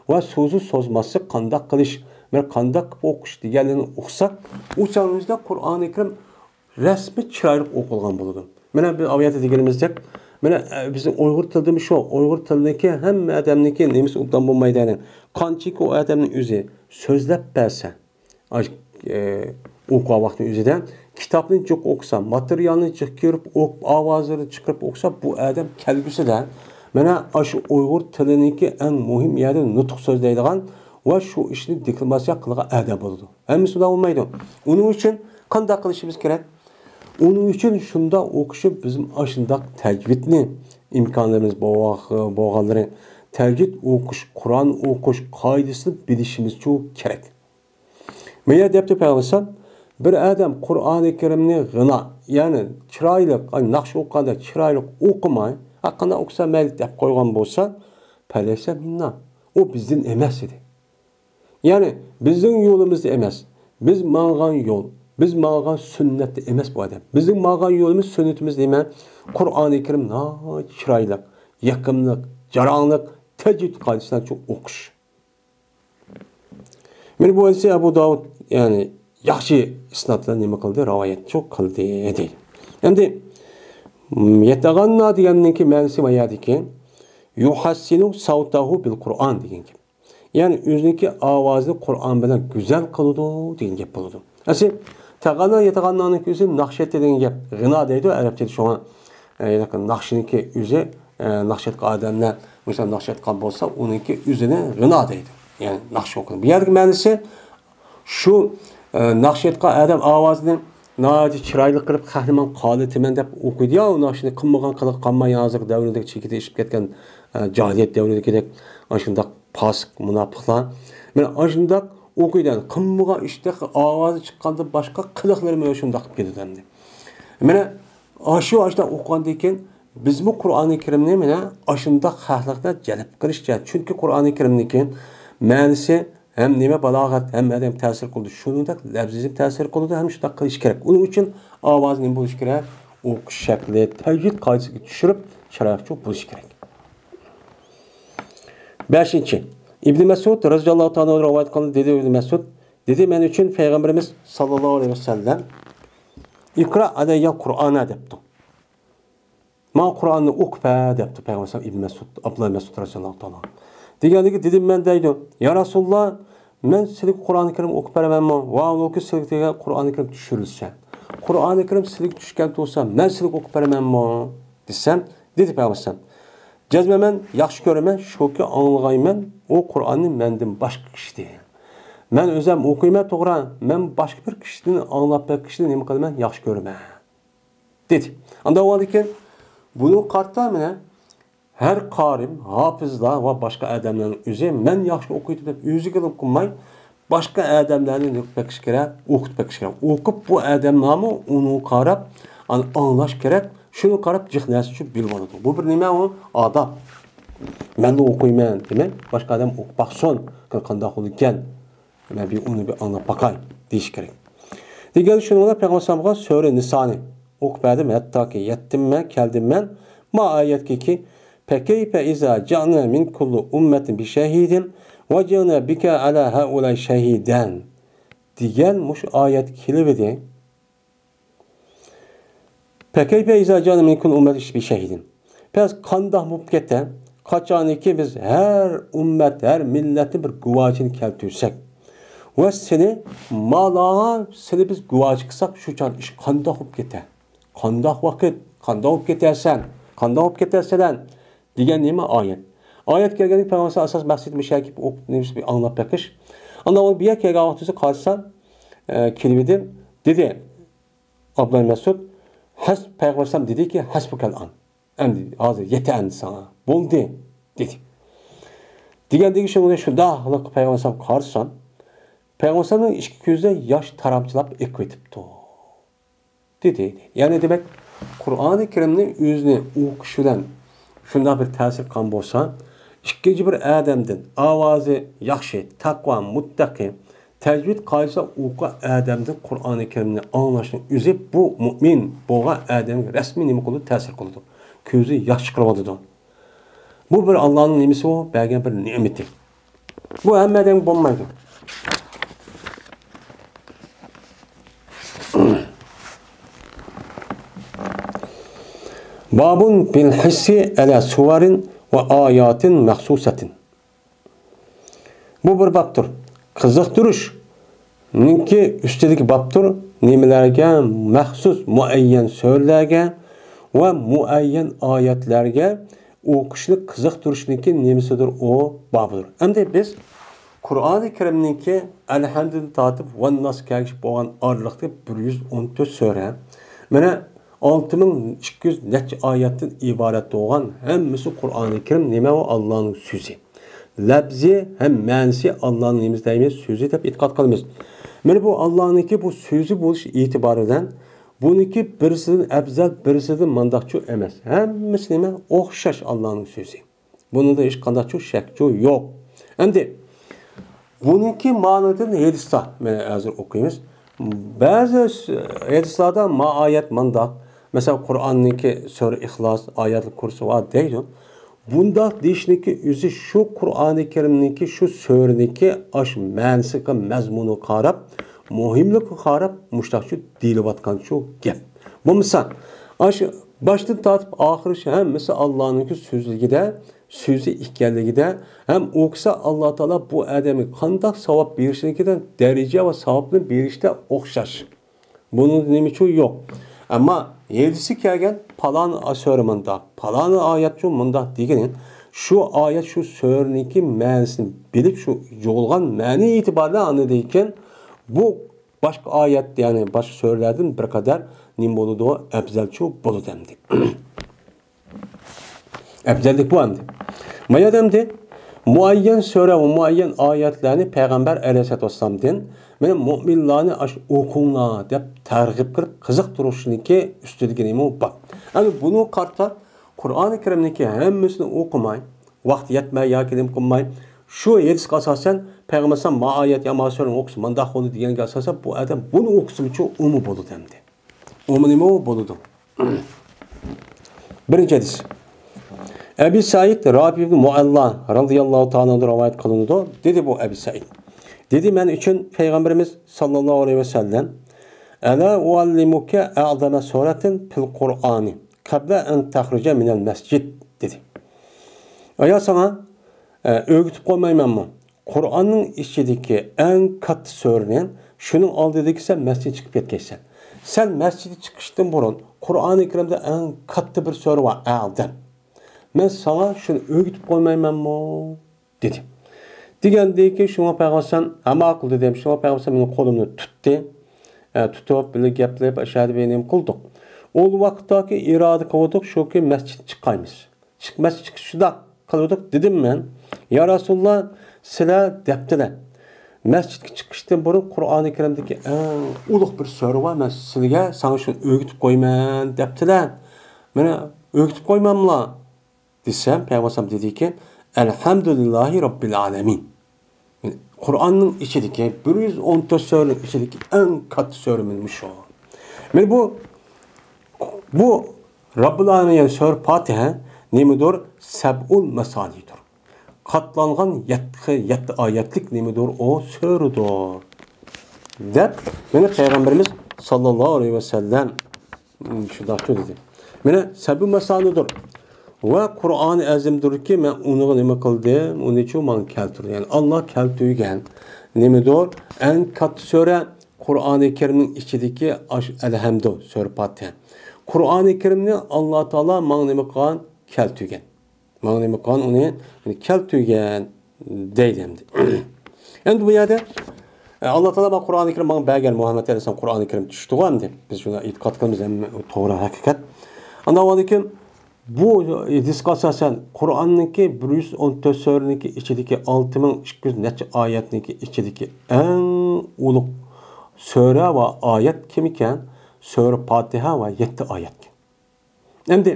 ۋە سوزۇش سوزماسلىق قانداق قىلىش، بىر قانداق قىلىپ ئوقۇش دېگەنلىرىنى ئوقۇساق، ئۇ چاغنىڭ ئۆزىدە قۇرئانى كەرىم رەسمىي چىرايلىق ئوقۇلغان بولىدۇ. مانا بىز ئايەتتە دېگىنىمىزدەك، مانا، ئە، بىزنىڭ ئۇيغۇر تىلىدىمۇ شۇ، ئۇيغۇر تىلىنىڭكى ھەممە ئادەمنىڭكى نېمىسى ئوبدان بولمايدۇ، يەنى قانچىكى ئۇ ئادەمنىڭ ئۆزى سۆزلەپ بەرسە، ئاش-، ئە، ئوقۇغان ۋاقتىنىڭ ئۆزىدە كىتابنى جىق ئوقۇسا، ماتېرىيالنى جىق كۆرۈپ ئوقۇپ، ئاۋازلىرىنى چىقىرىپ ئوقۇسا، بۇ ئادەم كەلگۈسىدە مانا ئاشۇ ئۇيغۇر تىلىنىڭكى ئەڭ مۇھىم يەردە نۇتۇق سۆزلەيدىغان ۋە شۇ ئىشنى دېكلاماتسىيە قىلىدىغان ئادەم بولىدۇ. ھەممىسى ئۇنداق بولمايدۇ. ئۇنىڭ ئۈچۈن قانداق قىلىشىمىز كېرەك؟ ئۇنىڭ ئۈچۈن شۇنداق ئوقۇشۇپ، بىزمۇ ئاشۇنداق تەجۋىدنى ئىمكانلىرىمىز بولغان-، بولغانلىرى تەجۋىد ئوقۇش، قۇرئان ئوقۇش قائىدىسىنى بىلىشىمىزچۇ كېرەك. مەيە دەپتۇ پەيغەمبەر، بىر ئادەم قۇرئانى كەرىمنى غىنا، يەنى چىرايلىق، ئاي، ناخشا ئوقۇغاندا چىرايلىق ئوقۇماي، ھە، قانداق ئوقۇسا مەيلى دەپ قويغان بولسا، پەلەيسە مىننا، ئۇ بىزدىن ئەمەس ئىدى. يەنى بىزنىڭ يولىمىزدا ئەمەس. بىز ماڭغان يول، بىز ماڭغان سۈننەتتە ئەمەس بۇ ئادەم. بىزنىڭ ماڭغان يولىمىز، سۈننىتىمىز نېمە؟ قۇرئانى كەرىم ناھايىتى چىرايلىق، يېقىملىق، جاراڭلىق، تەجۋىد قائىدىسىدە ئوقۇش. مانا بۇ ھەدىسنى ئەبۇ داۋۇد، يەنى ياخشى ئىسناد بىلەن نېمە قىلدى؟ رىۋايەتچۇ قىلدى، دەيدۇ. ئەمدى، م، يەتەغەننا دېگەننىڭكى مەنىسى ما يەردىكى؟ يۇھەسسىنۇ سەۋتەھۇ بىل قۇرئان دېگەن گەپ. يەنى ئۆزىنىڭكى ئاۋازىنى قۇرئان بىلەن گۈزەل قىلىدۇ دېگەن گەپ بولىدۇ. ئەسلى تەغەننا يەتەغەننانىڭكى ئۆزى ناخشا ئېيتتى دېگەن گەپ. غىنا دەيدۇ ئەرەبچىدە شۇڭا. ئە، ناخشىنىڭكى ئۆزى، ئە، ناخشا ئېيتقان ئادەملەر مۇشۇنداق ناخشا ئېيتقان بولسا، ئۇنىڭكى ئۆزىنى غىنا دەيدۇ. يەنى ناخشا ئوقۇيدۇ. بۇ يەردىكى مەنىسى شۇ، ئە، ناخشا ئېيتقان ئادەم ئاۋازىنى ناھايىتى چىرايلىق قىلىپ، قەھرىمان قالىتىمەن دەپ ئوقۇيدۇ. يا ئۇ ناخشىنى قىلمىغان قىلىقى قالماي، ھازىرقى دەۋردىكى چېكىدە ئېشىپ كەتكەن، ئە، جاھىلىيەت دەۋرىدىكىدەك ئاشۇنداق پاسىق مۇناپىقلار. مانا ئاشۇنداق ئوقۇيدۇ. قىلمىغان ئىشتەك ئاۋازى چىققاندىن باشقا قىلىقلىرىمۇ شۇنداق قىلىپ كېتىدۇ ئەمدى. مانا ئاشۇ، ئاشۇنداق ئوقۇغاندىن كېيىن بىزمۇ قۇرئانى كەرىمنى مانا ئاشۇنداق خەقلەرنى جەلپ قىلىشچە. چۈنكى قۇرئانى كەرىمنىڭكى مەنىسى ھەم نېمە بالاغەت، ھەم ئادەمگە تەسىر قىلىدۇ. شۇنىڭدەك لەپزىيىزم تەسىر قىلىدۇ، ھەم شۇنداق قىلىش كېرەك. ئۇنىڭ ئۈچۈن ئاۋازى نېمە بولۇشى كېرەك؟ ئوقۇش شەكلى، تەجۋىد قائىدىسىگە چۈشۈرۈپ، چىرايلىقچە بولۇشى كېرەك. بەشىنچى، ئىبنى مەسئۇد رەزىياللاھۇ تائالا ئەنھۇ رىۋايەت قىلدى، دېدى ئىبنى مەسئۇد، دېدى، مەن ئۈچۈن پەيغەمبىرىمىز ساللاللاھۇ ئەلەيھى ۋەسەللەم، «ئىقرا ئەلەييەل قۇرئانە» دەپتۇ. «ماڭا قۇرئاننى ئوقۇپ بەر» دەپتۇ پەيغەمبەر ئىبن مەسئۇد، ئابدۇللا مەسئۇد رەزىياللاھۇ تائالا. دېگەندىكى، دېدىم مەن دەيدۇ، «يا رەسۇلاللا، مەن سىلىگە قۇرئانى كەرىم ئوقۇپ بېرەمەنمۇ؟ ۋاھالەنكى سىلىگە قۇرئانى كەرىم چۈشۈرۈلسە، قۇرئانى كەرىم سىلىگە چۈشكەن تۇرسا، مەن سىلىگە ئوقۇپ بەرەمەنمۇ؟» دېسەم، دېدى پەيغەمبەر ئەلەيھىسسالام، «جەزمەن مەن ياخشى كۆرىمەن، شۇكى ئاڭلىغايمەن، ئۇ قۇرئاننى مەندىن باشقا كىشىدىن. مەن ئۆزەم ئوقۇيمەن، توغرا، مەن باشقا بىر كىشىدىن ئاڭلاپ، بىر كىشىدىن نېمە قىلىمەن، ياخشى كۆرىمەن.» دېدى. ئاندىن بولغاندىكىن، بۇنىڭغا قارىتا مانا ھەر قارىم، ھاپىزلار ۋە باشقا ئادەملەرنىڭ ئۆزى مەن ياخشى ئوقۇيتتىم دەپ ئۆزىگىلا قىلماي، باشقا ئادەملەرنى نېمە بېقىش كېرەك، ئوقۇتۇپ بېقىش كېرەك. ئوقۇپ، بۇ ئادەملەرمۇ ئۇنىڭغا قاراپ، ئاڭلاش كېرەك. شۇنىڭغا قاراپ جىق نەرسە چۈشۈپ بىلىۋالىدۇ. بۇ بىر نېمە ئۇ؟ ئاداب. مەنلا ئوقۇيمەن دېمەي، باشقا ئادەم ئوقۇپ باقسۇن، قانداق بولىدىكەن. مەن بىر ئۇنى بىر ئاڭلاپ باقاي دېيىش كېرەك. دېگەن شۇنىڭ بىلەن پەيغەمبەر ئەلەيھىسسالامغا سۈرە نىسانى ئوقۇپ بەردىم، ھەتتاكى يەتتىم مەن، كەلدىم مەن. ما ئايەتكىكى، «فكيف إذا جئنا من كل أمة بشهيد وجئنا بك على هؤلاء شهيدا» دېگەن مۇشۇ ئايەت كېلىۋىدى. «فكيف إذا جئنا من كل أمة بشهيد». پەس قانداق بولۇپ كېتە؟ قاچانكى بىز ھەر ئۈممەت، ھەر مىللەتتىن بىر گۇۋاچىنى كەلتۈرسەك. ۋە سېنى مالاغا سېنى بىز گۇۋاچى قىلساق، شۇ چاغ ئىش قانداق بولۇپ كېتە؟ قانداق ۋاقىت؟ قانداق بولۇپ كېتەرسەن؟ قانداق بولۇپ كېتەرسىلەر؟ دېگەن نېمە ئايەت؟ ئايەت كەلگەندىن پەيغەمبەر ئاساس مەقسىتى مۇشۇ يەرگە ئوقۇپ نېمىسى بىر ئاڭلاپ بېقىش. ئاندىن ئۇ بۇ يەرگە كەلگەن ۋاقتىمىزدا قارىسا، ئە، كېلىۋىدىم. دېدى ئابدۇللا مەسئۇد، ھەس-، پەيغەمبەر ئەلەيھىسسالام دېدىكى، «ھەسبۇكەل ئان. ئەمدى ھازىر يېتە ئەمدى ساڭا. بولدى» دېدى. دېگەندىكى شۇنى شۇنداقلىق پەيغەمبەر ئەلەيھىسسالام قارىسام، پەيغەمبەر ئەلەيھىسسالامنىڭ ئىككى كۆزىدە ياش تارامچىلاپ ئېقىۋېتىپتۇ. دېدى. يەنى دېمەك، قۇرئانى كەرىمنى ئۆزىنى ئوقۇش بىلەن شۇنداق بىر تەسىر قىلغان بولسا، ئىككىنچى بىر ئادەمدىن ئاۋازى ياخشى، تەقۋا، مۇتتەقى، تەجۋىد قائىدىسى ئوقۇغان ئادەمدىن قۇرئانى كەرىمنى ئاڭلاشنىڭ ئۆزى بۇ مۇئمىن بولغان ئادەمگە رەسمىي نېمە قىلىدۇ؟ تەسىر قىلىدۇ. كۆزى ياش چىقىرىۋاتىدۇ. بۇ بىر ئاللانىڭ نېمىسى ئۇ؟ بەرگەن بىر نېمىتى. بۇ ھەممە ئادەمگە بولمايدۇ. باب في الحث على سور وآيات مخصوصة. بۇ بىر بابتۇر. قىزىقتۇرۇشنىڭكى ئۈستىدىكى بابتۇر. نېمىلەرگە مەخسۇس مۇئەييەن سۈرىلەرگە ۋە مۇئەييەن ئايەتلەرگە ئوقۇشنى قىزىقتۇرۇشنىڭكى نېمىسىدۇر، ئۇ بابىدۇر. ئەمدى بىز قۇرئانى كەرىمنىڭكى ئەلھەمدىن تارتىپ ۋەنناسقا كەلگۈچە بولغان ئارىلىقتا بىر يۈز ئون تۆت سۈرە، مانا، ئالتە مىڭ ئىككى يۈز نەچچە ئايەتتىن ئىبارەت بولغان ھەممىسى قۇرئانى كەرىم. نېمە ئۇ؟ ئاللانىڭ سۆزى. لەپزى ھەم مەنىسى ئاللانىڭ نېمىسى دەيمىز؟ سۆزى دەپ ئېتىقاد قىلىمىز. مانا بۇ ئاللانىڭكى بۇ سۆزى بولۇش ئېتىبارى بىلەن بۇنىڭكى بىرسىدىن ئەپزەل، بىرسىدىن مانداقچۇ ئەمەس. ھەممىسى نېمە؟ ئوخشاش ئاللانىڭ سۆزى. بۇنىڭدا ھېچقانداقچۇ شەكچۇ يوق. ئەمدى بۇنىڭكى مانىدىن ھەدىستا، مانا ھازىر ئوقۇيمىز. بەزى س-، ھەدىسلاردا ما ئايەت مانداق. مەسىلەن، قۇرئاننىڭكى سۈرە ئىخلاس، ئايەتۇل كۇرسى بار دەيدۇ. بۇنداق دېيىشنىڭكى ئۆزى شۇ قۇرئانى كەرىمنىڭكى شۇ سۈرىنىڭكى ئاش مەنىسىگە، مەزمۇنىغا قاراپ، مۇھىملىقىغا قاراپ مۇشۇنداقچۇ دېيىلىۋاتقانچۇ گەپ. بولمىسا، ئاشۇ باشتىن تارتىپ ئاخىرىغىچە ھەممىسى ئاللانىڭكى سۆزلۈكىدە، سۆزى ئىكەنلىكىدە، ھەم ئوقۇسا ئاللا تائالا بۇ ئادەمگە قانداق ساۋاب بېرىشىنىڭكىدە، دەرىجە ۋە ساۋابنى بېرىشتە ئوخشاش. بۇنىڭدا نېمە ئۈچۈن يوق؟ ئەمما ھەدىسى كەلگەن پالان سۈرە مۇنداق، پالان ئايەتچۇ مۇنداق دېگىنى، شۇ ئايەت شۇ سۈرىنىڭكى مەنىسىنى بىلىپ، شۇ يولغان مەنە ئېتىبارىدا ئاندىن كېيىن بۇ باشقا ئايەت، يەنى باشقا سۈرىلەردىن بىر قەدەر نېمە بولىدۇ؟ ئەپزەلچۇ بولىدۇ ئەمدى. ئەپزەللىك بۇ ئەمدى. ما يەردە ئەمدى مۇئەييەن سۈرە ۋە مۇئەييەن ئايەتلەرنى پەيغەمبەر ئەلەيھىسسالاتۇ ۋەسسالامدىن، مانا، مۇئمىنلارنى ئاشۇ ئوقۇڭلار دەپ تەرغىب قىلىپ، قىزىقتۇرۇشنىڭكى ئۈستىدىكى نېمە بار. ئەمدى بۇنىڭغا قارىتا قۇرئانى كەرىمنىڭكى ھەممىسىنى ئوقۇماي، ۋاقتى يەتمەي ياكى نېمە قىلماي، شۇ ھەدىسكە ئاساسەن، پەيغەمبەر ئەلەيھىسسالام ما ئايەت يا ما سۈرىنى ئوقۇسا مانداق بولىدۇ دېگەنگە ئاساسەن، بۇ ئادەم بۇنى ئوقۇسىمۇچۇ ئۇمۇ بولىدۇ ئەمدى. ئۇمۇ نېمە بولىدۇ؟ بىرىنچى ھەدىس. ئەبى سەئىد رافى ئىبن مۇئەللا رازىياللاھۇ تائالا ئەنھۇ رىۋايەت قىلىنىدۇ. دېدى بۇ ئەبى سەئىد. دېدى مەن ئۈچۈن پەيغەمبىرىمىز ساللاللاھۇ ئەلەيھى ۋەسەللەم، «ئەلا ئۇئەللىمۇكە ئەئزەمە سۇرەتىن فىل قۇرئانى قەبلە ئەن تەخرۇجە مىنەل مەسجىد» دېدى. ئايا ساڭا، ئە، ئۆگىتىپ قويمايمەنمۇ؟ قۇرئاننىڭ ئىچىدىكى ئەڭ كاتتا سۈرىنى، شۇنىڭ ئالدىدىكى سەن مەسچىتكە چىقىپ كەتكەيسەن. سەن مەسچىتكە چىقىشتىن بۇرۇن قۇرئانى كەرىمدە ئەڭ كاتتا بىر سۈرە بار، ئەئزەم. مەن ساڭا شۇنى ئۆگىتىپ قويمايمەنمۇ؟ دېدى. دېگەندىن كېيىن شۇڭا پەيغەمبەر ھە ماقۇل دېدىم. شۇڭا پەيغەمبەر مېنىڭ قولۇمنى تۇتتى. ئە، تۇتۇپ، بىللە گەپلىشىپ، ئاشۇ يەردە بىر نېمە قىلدۇق. ئۇ ۋاقىتتاكى ئىرادە قىلىۋاتىدۇق، شۇكى مەسچىتتىن چىقايمىز. چىقماس چىقىش شۇنداق قىلىۋاتىدۇق دېدىم مەن. يا رەسۇلاللا، سىلەر دەپتىلە، مەسچىتكە چىقىشتىن بۇرۇن قۇرئانى كەرىمدىكى ئەڭ ئۇلۇغ بىر سۈرە بار، مەن سىلىگە، ساڭا شۇنى ئۆگىتىپ قويىمەن دەپتىلە. مانا ئۆگىتىپ قويماملا؟ دېسەم، پەيغەمبەر ئەلەيھىسسالام دېدىكى، «ئەلھەمدۇلىللاھى رەببىل ئالەمىن.» قۇرئاننىڭ ئىچىدىكى، بىر يۈز ئون تۆت سۈرىنىڭ ئىچىدىكى ئەڭ كاتتا سۈرە مانا مۇشۇ. مانا بۇ، بۇ رەببىل ئالەمىن، يەنى سۈرە پاتىھە نېمىدۇر؟ سەبئۇل مەسانىدۇر. قاتلانغان يەتتە، يەتتە ئايەتلىك نېمىدۇر؟ ئۇ سۈرىدۇر. دەپ، مانا پەيغەمبىرىمىز ساللاللاھۇ ئەلەيھى ۋەسەللەم شۇنداقچۇ دېدى. مانا سەبئۇل مەسانىدۇر. ۋە قۇرئانى ئەزىمدۇركى، مەن ئۇنىڭغا نېمە قىلدىم؟ ئۇنىچۇ ماڭا كەلتۈردى. يەنى ئاللا كەلتۈرگەن نېمىدۇر؟ ئەڭ كاتتا سۈرە، قۇرئانى كەرىمنىڭ ئىچىدىكى ئاش-، ئەلھەمدۇ، سۈرە پاتىھە. قۇرئانى كەرىمنى ئاللا تائالا ماڭا نېمە قىلغان؟ كەلتۈرگەن. ماڭا نېمە قىلغان؟ ئۇنى كەلتۈرگەن دەيدۇ ئەمدى. ئەمدى بۇ يەردە، ئە، ئاللا تائالا ماڭا قۇرئانى كەرىم ماڭا بەرگەن، مۇھەممەد ئەلەيھىسسالام قۇرئانى كەرىم چۈشتىغۇ ئەمدى. بىز شۇنى ئېتىقاد قىلىمىز، ھەممە توغرا ھەقىقەت. ئاندىن كېيىن بۇ ھەدىسكە ئاساسەن قۇرئاننىڭكى بىر يۈز ئون تۆت سۈرىنىڭكى ئىچىدىكى ئالتە مىڭ ئىككى يۈز نەچچە ئايەتنىڭكى ئىچىدىكى ئەڭ ئۇلۇغ سۈرە ۋە ئايەت كىم ئىكەن؟ سۈرە پاتىھە ۋە يەتتە ئايەت. ئەمدى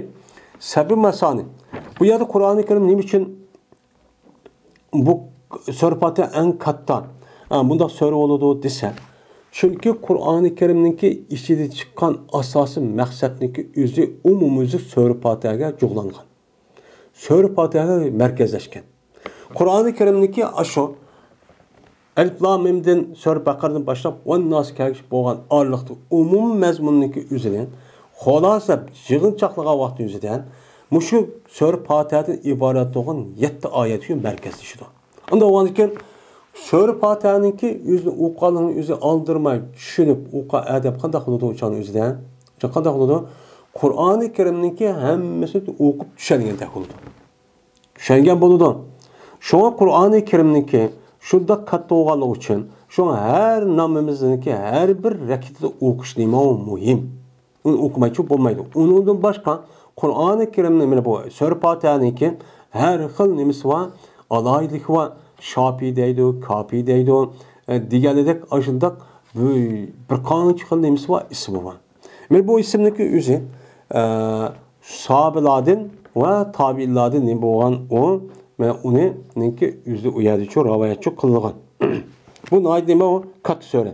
سەبئۇل مەسانى. بۇ يەردە قۇرئانى كەرىم نېمە ئۈچۈن بۇ سۈرە پاتىھە ئەڭ كاتتا، ئە، بۇنداق سۈرە بولىدۇ دېسە، چۈنكى قۇرئانى كەرىمنىڭكى ئىچىدە چىققان ئاساسىي مەقسەتنىڭكى ئۆزى ئومۇميۈزلۈك سۈرە پاتىھەگە جۇغلانغان. سۈرە پاتىھەگە مەركەزلەشكەن. قۇرئانى كەرىمنىڭكى ئاشۇ ئەلىف لام مىمدىن، سۈرە بەقەرىدىن باشلاپ ۋەنناسقا كەلگۈچە بولغان ئارىلىقتا ئومۇم مەزمۇننىڭكى ئۆزىنى خۇلاسە، يىغىنچاقلىغان ۋاقتى يۈزىدىن مۇشۇ سۈرە پاتىھەدىن ئىبارەت بولغان يەتتە ئايەت شۇ مەركەزلىشىدۇ. ئۇنداق بولغاندىكىن سۈرە پاتىھەنىڭكى ئۆزىنى ئوقۇغانلىقىنى ئۆزى ئالدىرماي چۈشىنىپ ئوقۇغان ئادەم قانداق بولىدۇ؟ ئۇ چاغنىڭ ئۆزىدە قانداق بولىدۇ؟ قۇرئانى كەرىمنىڭكى ھەممىسىنى ئوقۇپ چۈشەنگەندەك بولىدۇ. چۈشەنگەن بولىدۇ. شۇڭا قۇرئانى كەرىمنىڭكى شۇنداق كاتتا بولغانلىقى ئۈچۈن، شۇڭا ھەر نامىزىمىزنىڭكى ھەر بىر رەكىتىدە ئوقۇش نېمە ئۇ مۇھىم. ئۇنى ئوقۇمايچۇ بولمايدۇ. ئۇنىڭدىن باشقا قۇرئانى كەرىمنىڭ، مانا بۇ سۈرە پاتىھەنىڭكى ھەر خىل نېمىسى بار، ئالاھىدىلىكى بار. شاپىي دەيدۇ، كاپىي دەيدۇ، ئە، دېگەندەك ئاشۇنداق بىر، بىر قانچە خىل نېمىسى بار، ئىسمى بار. مانا بۇ ئىسىمنىڭكى ئۆزى، ئە، ساھابىلاردىن ۋە تابىئىنلاردىن نېمە بولغان ئۇ، مانا ئۇنىڭكى ئۆزى ئۇ يەردىچۇ رىۋايەتچۇ قىلىنغان. بۇ ناھايىتى نېمە ئۇ؟ كاتتا سۈرە.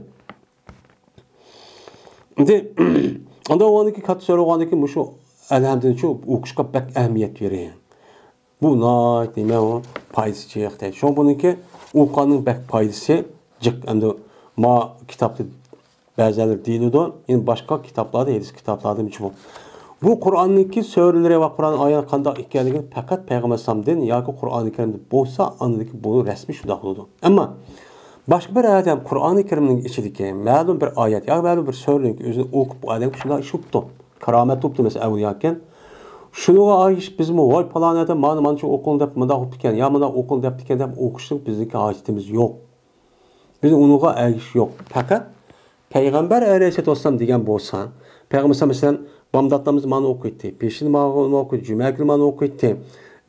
ئەمدى ئانداق بولغاندىكى كاتتا سۈرە بولغاندىكى مۇشۇ ئەلھەمدىنىچۇ ئوقۇشقا بەك ئەھمىيەت بېرىڭ. بۇ ناھايىتى نېمە ئۇ؟ پايدىسى جىق دەيدۇ. شۇڭا بۇنىڭكى ئوقۇغاننىڭ بەك پايدىسى جىق. ئەمدى ما كىتابتا بەزىلەر دېيىلىدۇ. يەنە باشقا كىتابلاردا، ھەدىس كىتابلاردا مۇشۇ بۇ. بۇ قۇرئاننىڭكى سۈرىلىرى ۋە قۇرئان ئايەت قانداق ئىكەنلىكىنى پەقەت پەيغەمبەر ئەلەيھىسسالامدىن ياكى قۇرئانى كەرىمدىن بولسا، ئاندىكى بۇ رەسمىي شۇنداق بولىدۇ. ئەمما باشقا بىر ئادەم قۇرئانى كەرىمنىڭ ئىچىدىكى مەلۇم بىر ئايەت ياكى مەلۇم بىر سۈرىنىڭ ئۆزىنى ئوقۇپ، بۇ ئادەمگە شۇنداق ئىش بوپتۇ. كارامەت بوپتۇ، مەسىلەن، ئەۋلىياكەن. شۇنىڭغا ئايىش بىزمۇ، ۋاي، پالان ئادەم مانا، مانچە ئوقۇڭ دەپ، مۇنداق بوپتىكەن، يا مۇنداق ئوقۇڭ دەپتىكەن دەپ ئوقۇشنىڭ بىزنىڭكى ھاجىتىمىز يوق. بىز ئۇنىڭغا ئەگىشىش يوق. پەقەت پەيغەمبەر ئەلەيھىسسالاتۇ ۋەسسالام دېگەن بولسا، پەيغەمبەر مەسىلەن، بامداتلىرىمىز مانا ئوقۇيتتى، پېشىن مانا ئوقۇيتتى، جۈمە كۈنى مانا ئوقۇيتتى،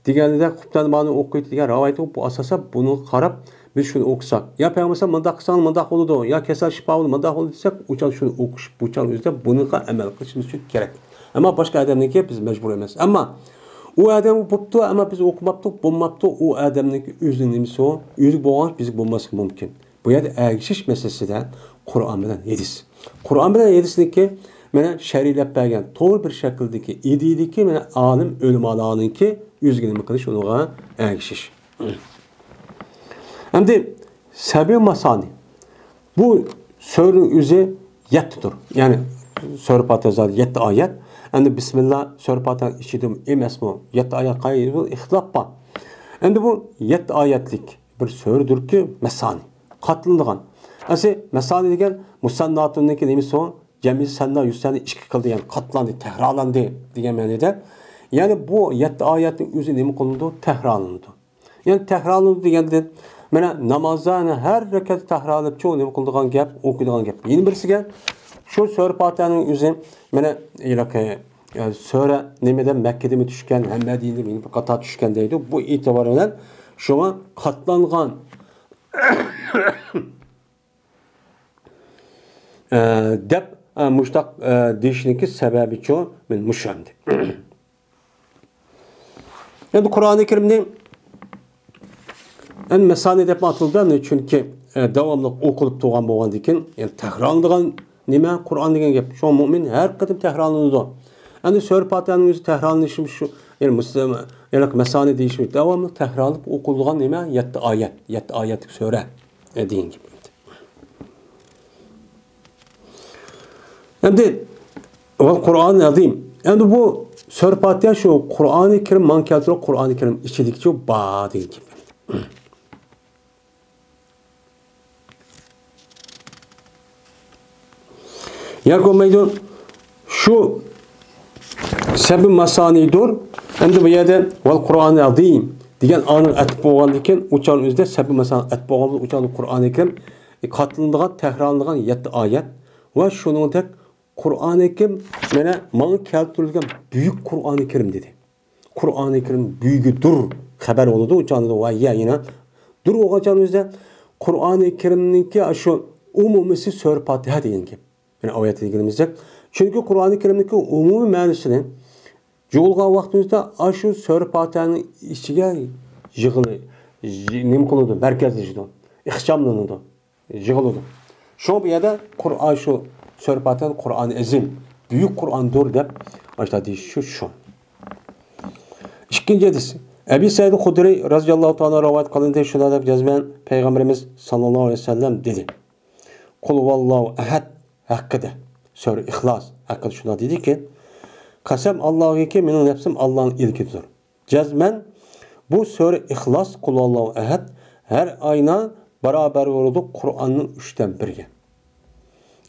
دېگەندەك، قۇپتان مانا ئوقۇيتتى دېگەن رىۋايەت بولۇپ، بۇ ئاساسەن بۇنىڭغا قاراپ بىز شۇنى ئوقۇساق، يا پەيغەمبەر مۇنداق قىلساڭ مۇنداق بولىدۇ، يا كېسەل شىپا بولىدۇ، مۇنداق بولىدۇ دېسەك، ئۇ چاغ شۇنى ئوقۇش، بۇ چاغ ئۆزىدە بۇنىڭغا ئەمەل قىلىشىمىز ئۈچۈن كېرەك. ئەمما باشقا ئادەمنىڭكى بىز مەجبۇر ئەمەس. ئەمما ئۇ ئادەم بوپتۇ، ئەمما بىز ئوقۇماپتۇق، بولماپتۇ، ئۇ ئادەمنىڭكى ئۆزىنىڭ نېمىسى ئۇ، ئۆزى بولغان بىزگە بولماسلىقى مۇمكىن. بۇ يەردە ئەگىشىش مەسىلىسىدە قۇرئان بىلەن ھەدىس. قۇرئان بىلەن ھەدىسنىڭكى مانا شەرھلەپ بەرگەن توغرا بىر شەكىلدىكى ئىدىيىدىكى مانا ئالىم ئۆلىمالارنىڭكى ئۆزىگە نېمە قىلىش، ئۇنىڭغا ئەگىشىش. ئەمدى سەبئى مەسانى. بۇ سۈرىنىڭ ئۆزى يەتتىدۇر. يەنى سۈرە پاتىھە زادى يەتتە ئايەت. ئەمدى بىسمىللا سۈرە پاتىھەنىڭ ئىچىدىمۇ ئەمەسمۇ؟ يەتتە ئايەت قايسى؟ ئىختىلاپ بار. ئەمدى بۇ يەتتە ئايەتلىك بىر سۈرىدۇركى، مەسانى، قاتلىنىدىغان. ئەسلى مەسانى دېگەن مۇسەنناتۇننىڭكى نېمىسى ئۇ؟ جەمئى سەننا يۇسەننا ئىككى قىلدى، يەنى قاتلاندى، تەكرارلاندى دېگەن مەنىدە. يەنى بۇ يەتتە ئايەتنىڭ ئۆزى نېمە قىلىنىدۇ؟ تەكرارلىنىدۇ. يەنى تەكرارلىنىدۇ دېگەندىن، مانا نامازدا يەنە ھەر رەكەتتە تەكرارلىنىپ، چوڭ نېمە قىلىدىغان گەپ، ئوقۇيدىغان گەپ. يەنە بىرسىگە، شۇ سۈرە پاتىھەنىڭ ئۆزى، مانا، ھېلىقى، ئە، سۈرە نېمىدە، مەككىدىمۇ چۈشكەن، ھەم مەدىنىدە بىر قاتار چۈشكەن دەيدۇ. بۇ ئېتىبار بىلەن شۇڭا قاتلانغان، ئە، دەپ، ئە، مۇشتاق، ئە، دېيىشنىڭكى سەۋەبىچۇ، مانا مۇشۇ ئەمدى. ئەمدى قۇرئانى كەرىمنى ئەمدى مەسانى دەپ ئاتىلىدۇ، ئەمدى چۈنكى، ئە، داۋاملىق ئوقۇلۇپ تۇرغان بولغاندىكىن، يەنى تەكرارلىنىدىغان نېمە قۇرئان دېگەن گەپ. شۇڭا مۇئمىن ھەر قېتىم تەكرارلىنىدۇ. ئەمدى سۈرە پاتىھەنىڭ ئۆزى تەكرارلىنىشىمىز شۇ، يەنى مۇسلىم، يەنى مەسانى دېيىشىمىز داۋاملىق تەكرارلىنىپ ئوقۇلىدىغان نېمە؟ يەتتە ئايەت، يەتتە ئايەتلىك سۈرە، ئە، دېگەن گەپ. ئەمدى ۋەل قۇرئان ئەزىم. ئەمدى بۇ سۈرە پاتىھە شۇ قۇرئانى كەرىم، ماڭا كەلتۈرۈپ قۇرئانى كەرىم ئىچىدىكىچۇ بار دېگەن گەپ. ياكى بولمايدۇ، شۇ سەبى ماسانىدۇر. ئەمدى بۇ يەردە ۋەل قۇرئانى ئەزىم دېگەن ئانىڭ ئەتىپ بولغاندىكىن، ئۇچان ئۆزىدە سەبى ماسان ئەتىپ بولغان، ئۇچان قۇرئانى كەرىم قاتلىنىدىغان، تەكرارلىنىدىغان يەتتە ئايەت ۋە شۇنىڭدەك قۇرئانى كەرىم، مانا، ماڭا كەلتۈرۈلگەن بۈيۈك قۇرئانى كەرىم دېدى. قۇرئانى كەرىم بۈيۈكىدۇر خەۋەر بولىدۇ، ئۇچاندا ۋە يە يەنە دۇر بولغان چاغدا ئۆزىدە قۇرئانى كەرىمنىڭكى شۇ ئومۇمىسى سۈرە پاتىھە دېگەن گەپ. يەنى ئايەت دېگىنىمىزدەك. چۈنكى قۇرئانى كەرىمنىڭكى ئومۇمىي مەنىسىنى جۇغۇلغان ۋاقتىمىزدا ئاشۇ سۈرە پاتىھەنىڭ ئىچىگە يىغىلى، يى-، نېمە قىلىدۇ، مەركەزلىشىدۇ، ئىخچاملىنىدۇ. يىغىلىدۇ. شۇڭا بۇ يەردە قۇرئان شۇ سۈرە پاتىھە قۇرئان ئەزىم، بۈيۈك قۇرئاندۇر دەپ ئاشۇنداق دېيىش شۇ، شۇ. ئىككىنچى ھەدىس. ئەبى سەئىد خۇدرى رەزىياللاھۇ تائالا رىۋايەت قىلىندى، شۇنداق دەپ جەزمەن پەيغەمبىرىمىز ساللاللاھۇ ئەلەيھى ۋەسەللەم دېدى. قۇل ھۇۋاللاھۇ ئەھەد ھەققىدە، سۈرە ئىخلاس ھەققىدە شۇنداق دېدىكى، قەسەم ئاللاھكى، مېنىڭ نەپسىم ئاللانىڭ ئىلكىدىدۇر. جەزمەن بۇ سۈرە ئىخلاس، قۇلھۇۋاللاھۇ ئەھەد، ھەر ئاينا باراۋەر بولىدۇ قۇرئاننىڭ ئۈچتىن بىرىگە.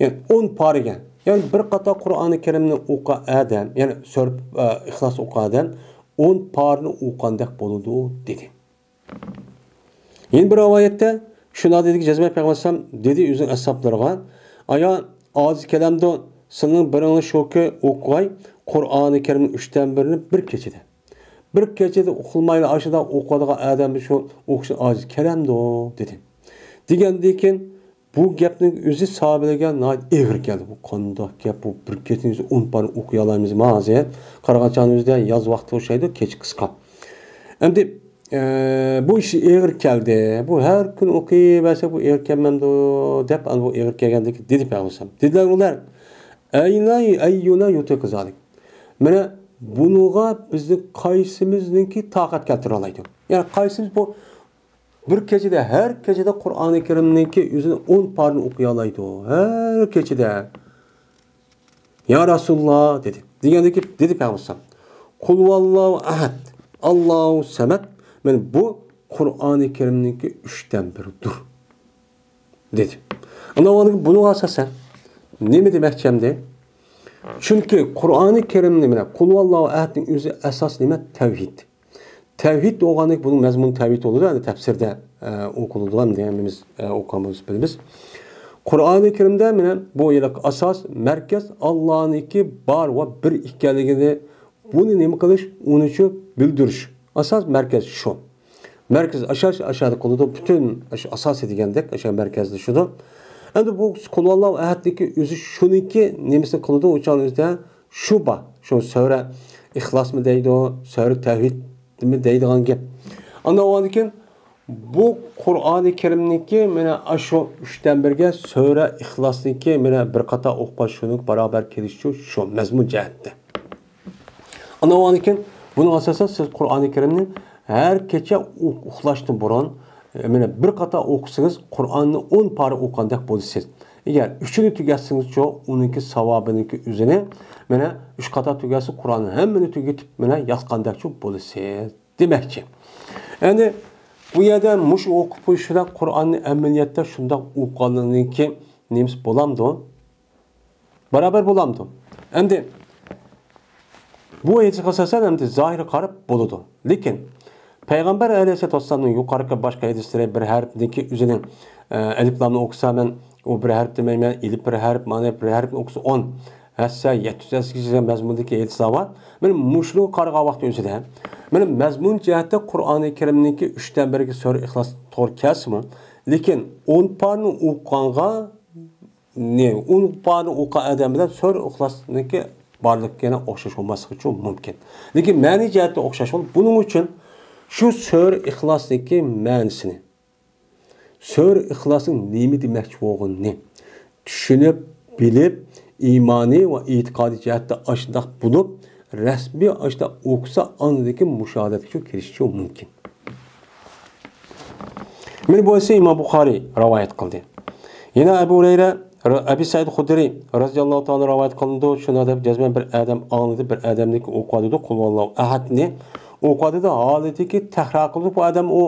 يەنى ئون پارىگە. يەنى بىر قاتار قۇرئانى كەرىمنى ئوقۇغان ئادەم، يەنى سۈرە، ئە، ئىخلاس ئوقۇغان ئادەم ئون پارىنى ئوقۇغاندەك بولىدۇ، دېدى. يەنە بىر رىۋايەتتە شۇنداق دېدىكى، جەزمەن پەيغەمبەر ئەلەيھىسسالام دېدى ئۆزىنىڭ ئەسھابلىرىغا، ئايا، ئاجىز كەلەمدۇ، سىلىنىڭ بىرىڭلار شۇكى ئوقۇغاي قۇرئانى كەرىمنىڭ ئۈچتىن بىرىنى بىر كېچىدە. بىر كېچىدە ئوقۇلمايلا ئاشۇنداق ئوقۇۋاتىدىغان ئادەمدە شۇ ئوقۇشنى ئاجىز كەلەمدۇ، دېدى. دېگەندىن كېيىن بۇ گەپنىڭ ئۆزى ساھابىلەرگە ناھايىتى ئېغىر كەلدى. بۇ قانداق گەپ، بۇ بىر كېچىنىڭ ئۆزى ئون پارنى ئوقۇيالايمىزمۇ ھازىر؟ قارىغان چاغنىڭ ئۆزىدە ياز ۋاقتى ئوخشايدۇ، كېچە قىسقا. ئەمدى، ئە، بۇ ئىش ئېغىر كەلدى. بۇ ھەر كۈنى ئوقۇيۋەرسە بۇ ئېغىر كەلمەمدۇ دەپ، ئەنە بۇ ئېغىر كەلگەندىن كېيىن دېدى پەيغەمبەر ئەلەيھىسسالام. دېدىلەر ئۇلار، ئەينا، ئەييۇنا يۇتىقۇ زالىك. مانا بۇنىڭغا بىزنىڭ قايسىمىزنىڭكى تاقەت كەلتۈرەلەيدۇ؟ يەنى قايسىمىز بۇ بىر كېچىدە، ھەر كېچىدە قۇرئانى كەرىمنىڭكى ئۆزىنى ئون پارىنى ئوقۇيالايدۇ؟ ھەر كېچىدە. يا رەسۇلاللا، دېدى. دېگەندىن كېيىن دېدى پەيغەمبەر ئەلەيھىسسالام، قۇلھۇۋاللاھۇ ئەھەد، ئاللاھۇ سەمەد، مانا بۇ قۇرئانى كەرىمنىڭكى ئۈچتىن بىرىدۇر، دېدى. ئاندىن بۇنىڭغا ئاساسەن نېمە دېمەكچى ئەمدى؟ چۈنكى قۇرئانى كەرىمنى، مانا قۇلھۇۋاللاھۇ ئەھەدنىڭ ئۆزى ئاساس نېمە؟ تەۋھىد. تەۋھىد بولغاندىكىن بۇنىڭ مەزمۇنى تەۋھىد بولىدۇ، يەنى تەپسىردە، ئە، ئوقۇلىدۇ، ھەممىمىز، ئە، ئوقۇغان بولسا بىلىمىز. قۇرئانى كەرىمدە مانا بۇ ھېلىقى ئاساس، مەركەز ئاللانىڭكى بار ۋە بىر ئىكەنلىكىنى، بۇنى نېمە قىلىش، ئۇنى شۇ بىلدۈرۈش. ئاساس مەركەز شۇ. مەركەز ئاشا-، ئاشادا قىلىدۇ، پۈتۈن ئاشۇ ئاساسى دېگەندەك، ئاشا مەركەزلىشىدۇ. ئەمدى بۇ قۇلھۇۋاللاھۇ ئەھەدنىڭكى ئۆزى شۇنىڭكى نېمىسىنى قىلىدۇ، ئۇ چاغنىڭ ئۆزىدە شۇ بار. شۇ سۈرە ئىخلاسمۇ دەيدۇ، سۈرە تەۋھىدمۇ دەيدىغان گەپ. ئاندىن ئۇنىڭدىن كېيىن بۇ قۇرئانى كەرىمنىڭكى مانا ئاشۇ ئۈچتىن بىرىگە سۈرە ئىخلاسنىڭكى مانا بىر قاتار ئوقۇپ شۇنىڭ باراۋەر كېلىشىچۇ شۇ مەزمۇن جەھەتتە. ئاندىن ئۇنىڭدىن كېيىن بۇنىڭ ئاساسەن سىز قۇرئانى كەرىمنى ھەر كېچە ئۇ-، ئۇخلاشتىن بۇرۇن، ئە، مانا بىر قاتار ئوقۇسىڭىز، قۇرئاننى ئون پارە ئوقۇغاندەك بولىسىز. ئەگەر ئۈچىنى تۈگەتسىڭىزچۇ، ئۇنىڭكى ساۋابىنىڭكى ئۆزىنى، مانا ئۈچ قاتار تۈگەتسە، قۇرئاننى ھەممىنى تۈگىتىپ، مانا ياتقاندەكچۇ بولىسىز دېمەكچى. ئەمدى بۇ يەردە مۇشۇ ئوقۇپ قويۇش بىلەن قۇرئاننى ئەمەلىيەتتە شۇنداق ئوقۇغانلىقنىڭكى نېمىسى بولامدۇ؟ باراۋەر بولامدۇ؟ ئەمدى بۇ ھەدىسكە ئاساسەن ئەمدى زاھىرغا قاراپ بولىدۇ. لېكىن پەيغەمبەر ئەلەيھىسسالاتۇ ۋەسسالامنىڭ يۇقىرىقى باشقا ھەدىسلىرى بىر ھەرپنىڭكى ئۆزىنىڭ، ئە، ئەلىپلامنى ئوقۇسا مەن، ئۇ بىر ھەرپ دېمەيمەن، ئېلىپ بىر ھەرپ، مانا بىر ھەرپنى ئوقۇسا ئون ھەسسە، يەتتە يۈز ھەسسە دېگەن مەزمۇندىكى ھەدىسلەر بار. مانا مۇشۇنىڭغا قارىغان ۋاقىت ئۆزىدە، مانا مەزمۇن جەھەتتە قۇرئانى كەرىمنىڭكى ئۈچتىن بىرىگە سۈرە ئىخلاس توغرا كەلسىمۇ، لېكىن ئون پارنى ئوقۇغانغا نى، ئۇنىڭ بارىنى ئوقۇغان ئادەم بىلەن سۈرە ئىخلاسنىڭكى بارلىقى يەنە ئوخشاش بولماسلىقى ئۈچۈن مۇمكىن. لېكىن مەنىي جەھەتتە ئوخشاش بولۇپ، بۇنىڭ ئۈچۈن شۇ سۈرە ئىخلاسنىڭكى مەنىسىنى، سۈرە ئىخلاسنىڭ نېمە دېمەكچى بولغىنىنى چۈشىنىپ، بىلىپ، ئىمانىي ۋە ئېتىقادىي جەھەتتە ئاشۇنداق بولۇپ، رەسمىي ئاشۇنداق ئوقۇسا، ئاندىن كېيىن مۇشاھادەتكە كىرىشىشى مۇمكىن. مانا بۇ ئىسى ئىمام بۇخارىي رىۋايەت قىلدى. يەنە ئەبۇ ھۇرەيرە، ئەبى سەئىد خۇدرىي رازىياللاھۇ تائالا رىۋايەت قىلىنىدۇ. شۇنداق دەپ جەزمەن بىر ئادەم ئاڭلىدى، بىر ئادەمنىڭكى ئوقۇۋاتىدۇ، قۇلھۇۋاللاھۇ ئەھەدنى ئوقۇۋاتىدۇ، ھالىتىكى تەكرار قىلىدۇ. بۇ ئادەم ئۇ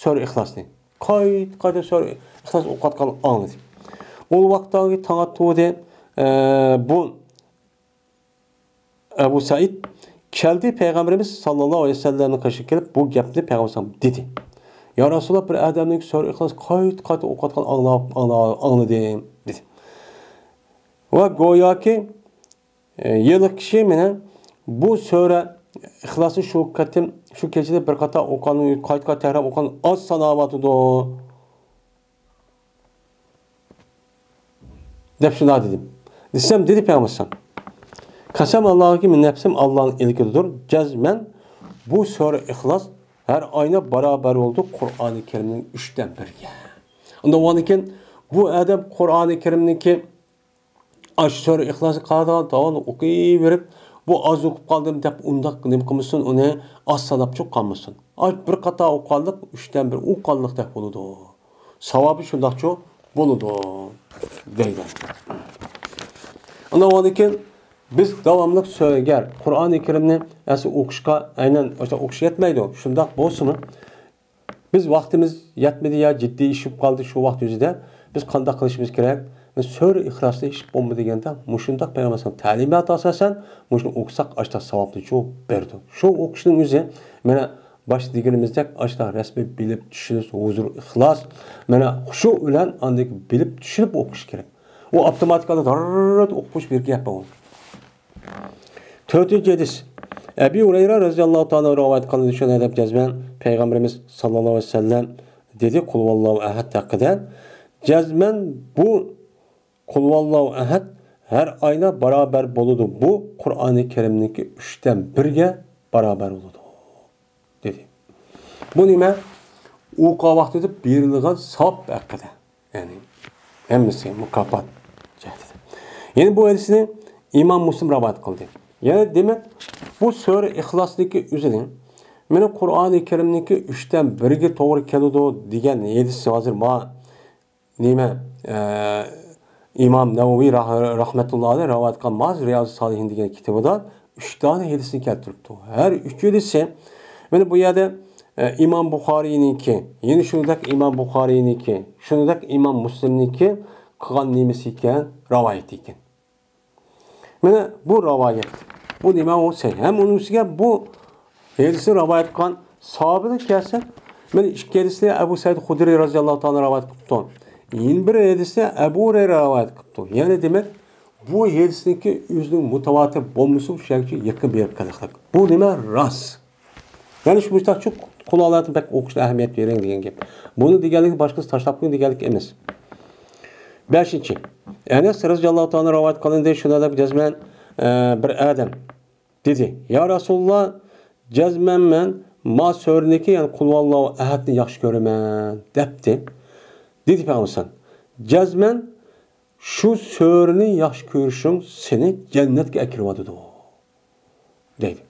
سۈرە ئىخلاسنى قايتا-قايتا سۈرە ئىخلاس ئوقۇۋاتقانلىقىنى ئاڭلىدى. ئۇ ۋاقىتتا تاڭ ئاتتى. ئە، بۇ ئەبۇ سەئىد كەلدى، پەيغەمبىرىمىز ساللاللاھۇ ئەلەيھى ۋەسەللەمنىڭ قېشىغا كېلىپ، بۇ گەپنى پەيغەمبەر دېدى. يا رەسۇلاللا، بىر ئادەمنىڭ سۈرە ئىخلاس قايتا-قايتا ئوقۇۋاتقانلىقىنى ئاڭلاپ، ئاڭلا-، ئاڭلىدىم، دېدى. ۋە گوياكى، ئە، ھېلىقى كىشى مانا بۇ سۈرە ئىخلاسنى شۇ قېتىم، شۇ كېچىدە بىر قاتار ئوقۇغاننى قايتا-قايتا تەكرار ئوقۇغان ئاز ساناۋاتىدۇ. دەپ شۇنداق دېدىم. دېسەم، دېدى پەيغەمبەر ئەلەيھىسسالام، قەسەم ئاللاھكى، مېنىڭ نەپسىم ئاللانىڭ ئىلكىدىدۇر. جەزمەن بۇ سۈرە ئىخلاس ھەر ئاينا باراۋەر بولىدۇ قۇرئانى كەرىمنىڭ ئۈچتىن بىرىگە. ئۇنداق بولغاندىكىن بۇ ئادەم قۇرئانى كەرىمنىڭكى ئاشۇ سۈرە ئىخلاسنى قايتا داۋاملىق ئوقۇيۋېرىپ، بۇ ئاز ئوقۇپ قالدىم دەپ ئۇنداق نېمە قىلمىسۇن، ئۇنى ئاز ساناپچۇ قالمىسۇن. ئاش بىر قاتار ئوقۇغانلىق ئۈچتىن بىر ئوقۇغانلىقتەك بولىدۇ. ساۋابى شۇنداقچۇ بولىدۇ، دەيدۇ. ئاندىن كېيىن بىز داۋاملىق سۆ-، ئەگەر قۇرئانى كەرىمنى ئەسلى ئوقۇشقا، ئەينەن ئوقۇش يەتمەيدۇ. شۇنداق بولسىمۇ، بىز ۋاقتىمىز يەتمىدى يا جىددىي ئىش بولۇپ قالدى شۇ ۋاقىت يۈزىدە، بىز قانداق قىلىشىمىز كېرەك؟ بىز سۈرە ئىخلاسنى ھېچ بولمىدى دېگەندە، مۇشۇنداق پەيغەمبەر ئەلەيھىسسالام تەلىماتى ئاساسەن مۇشۇنى ئوقۇساق، ئاشتاق ساۋابنى چوق بېرىدۇ. شۇ ئوقۇشنىڭ ئۆزى، مانا، باشتا دېگىنىمىزدەك، ئاشتاق رەسمىي بىلىپ چۈشىنىش، ھۇزۇر، ئىخلاس، مانا، خۇشۇ بىلەن ئاندىن كېيىن بىلىپ چۈشىنىپ ئوقۇش كېرەك. ئۇ ئاپتوماتىكىدا داررىت ئوقۇپ قويۇش بىر گەپ بار. تۆتىنچى ھەدىس. ئەبى ھۇرەيرە رەزىياللاھۇ تائالا رىۋايەت قىلىندى، شۇنداق دەپ جەزمەن پەيغەمبىرىمىز ساللاللاھۇ ئەلەيھى ۋەسەللەم دېدى، قۇلھۇۋاللاھۇ ئەھەد ھەققىدە. جەزمەن بۇ قۇلھۇۋاللاھۇ ئەھەد ھەر ئايدا باراۋەر بولىدۇ. بۇ قۇرئانى كەرىمنىڭكى ئۈچتىن بىرىگە باراۋەر بولىدۇ، دېدى. بۇ نېمە؟ ئوقۇغان ۋاقتىدا بېرىلىدىغان ساۋاب ھەققىدە. يەنى ھەممىسى مۇكاپات جەھىتىدە. يەنى بۇ ھەدىسنى ئىمام مۇسلىم رىۋايەت قىلدى. يەنى دېمەك، بۇ سۈرە ئىخلاسنىڭكى ئۆزىنى، مانا، قۇرئانى كەرىمنىڭكى ئۈچتىن بىرىگە توغرا كېلىدۇ دېگەن ھەدىس ھازىر ما-، نېمە، ئە، ئىمام نەۋەۋى راھ-، رەھمەتۇللاھى ئەلەيھ رىۋايەت قىلغان ماز رىيازۇ سالىھىن دېگەن كىتابىدا ئۈچ دانە ھەدىسنى كەلتۈرۈپتۇ. ھەر ئۈچ ھەدىسى، مانا بۇ يەردە، ئە، ئىمام بۇخارىينىڭكى، يەنە شۇنداق ئىمام بۇخارىينىڭكى، شۇنداق ئىمام مۇسلىمنىڭكى قىلغان نېمىسى ئىكەن، رىۋايىتى ئىكەن. مانا بۇ رىۋايەت. بۇ نېمە ئۇ سەھىھ. ھەم ئۇنىڭ ئۈستىگە بۇ ھەدىسنى رىۋايەت قىلغان ساھابىدىن كەلسە، مانا ئىككى ھەدىسنى ئەبۇ سەئىد خۇدرىي رەزىياللاھۇ تائالا رىۋايەت قىلىپتۇ. يەنە بىر ھەدىسنى ئەبۇ ھۇرەيرە رىۋايەت قىلىپتۇ. يەنى دېمەك، بۇ ھەدىسنىڭكى ئۆزىنىڭ مۇتەۋاتىر بولمىسىمۇ شۇ يەرگىچە يېقىن بېرىپ قېلىقلىق. بۇ نېمە؟ راست. يەنى شۇ مۇشتاق چوڭ قۇلالارنى بەك ئوقۇشقا ئەھمىيەت بېرىڭ دېگەن گەپ. بۇنى دېگەنلىكى باشقىسى تاشلاپ قويۇڭ دېگەنلىك ئەمەس. بەشىنچى. ئەنەس رەزىياللاھۇ تائالا رىۋايەت قىلىندى، شۇنداق دەپ جەزمەن، ئە، بىر ئادەم دېدى، يا رەسۇلاللا، جەزمەن مەن ما سۈرىنىڭكى، يەنى قۇلھۇۋاللاھۇ ئەھەدنى ياخشى كۆرىمەن، دەپتۇ. دېدى پەيغەمبەر، جەزمەن شۇ سۈرىنى ياخشى كۆرۈشۈڭ سېنى جەننەتكە ئەكىرىۋاتىدۇ، دەيدۇ.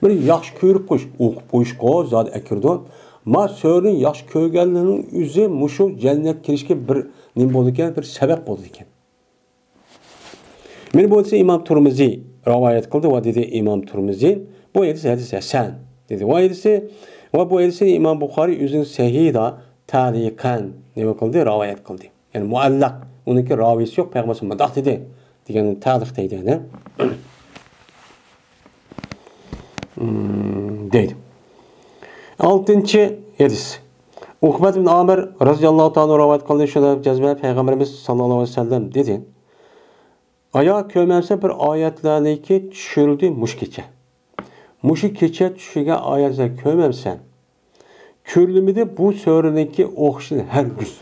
بىر ياخشى كۆرۈپ قويۇش، ئوقۇپ قويۇشقا زادى ئەكىرىدۇ. ما سۈرىنى ياخشى كۆرگەنلىكنىڭ ئۆزى مۇشۇ جەننەتكە كىرىشكە بىر نېمە بولىدىكەن، بىر سەۋەب بولىدىكەن. مانا بۇ ھەدىسنى ئىمام تۇرمۇزى رىۋايەت قىلدى ۋە دېدى ئىمام تۇرمۇزى، بۇ ھەدىس ھەدىس ھەسەن، دېدى. ۋە ھەدىسى، ۋە بۇ ھەدىسنى ئىمام بۇخارىي ئۆزىنىڭ سەھىھىدا تەلىقەن نېمە قىلدى، رىۋايەت قىلدى. يەنى مۇئەللەق، ئۇنىڭكى راۋىسى يوق، پەيغەمبەر مۇنداق دېدى دېگەننى تەلىق دەيدۇ، يەنى. دەيدۇ. ئالتىنچى ھەدىس. ئۇقبەت ئىبن ئامىر رەزىياللاھۇ تائالا رىۋايەت قىلدى، شۇنداق جەزمەن پەيغەمبىرىمىز ساللاللاھۇ ئەلەيھى ۋەسەللەم دېدى، ئايا كۆرمەمسەن بىر ئايەتلەرنىكى چۈشۈرۈلدى مۇشۇ كېچە. مۇشۇ كېچە چۈشۈرگەن ئايەتلەر كۆرمەمسەن؟ كۆرۈلمىدى بۇ سۈرىنىڭكى ئوخشىشىنى ھەرگىز.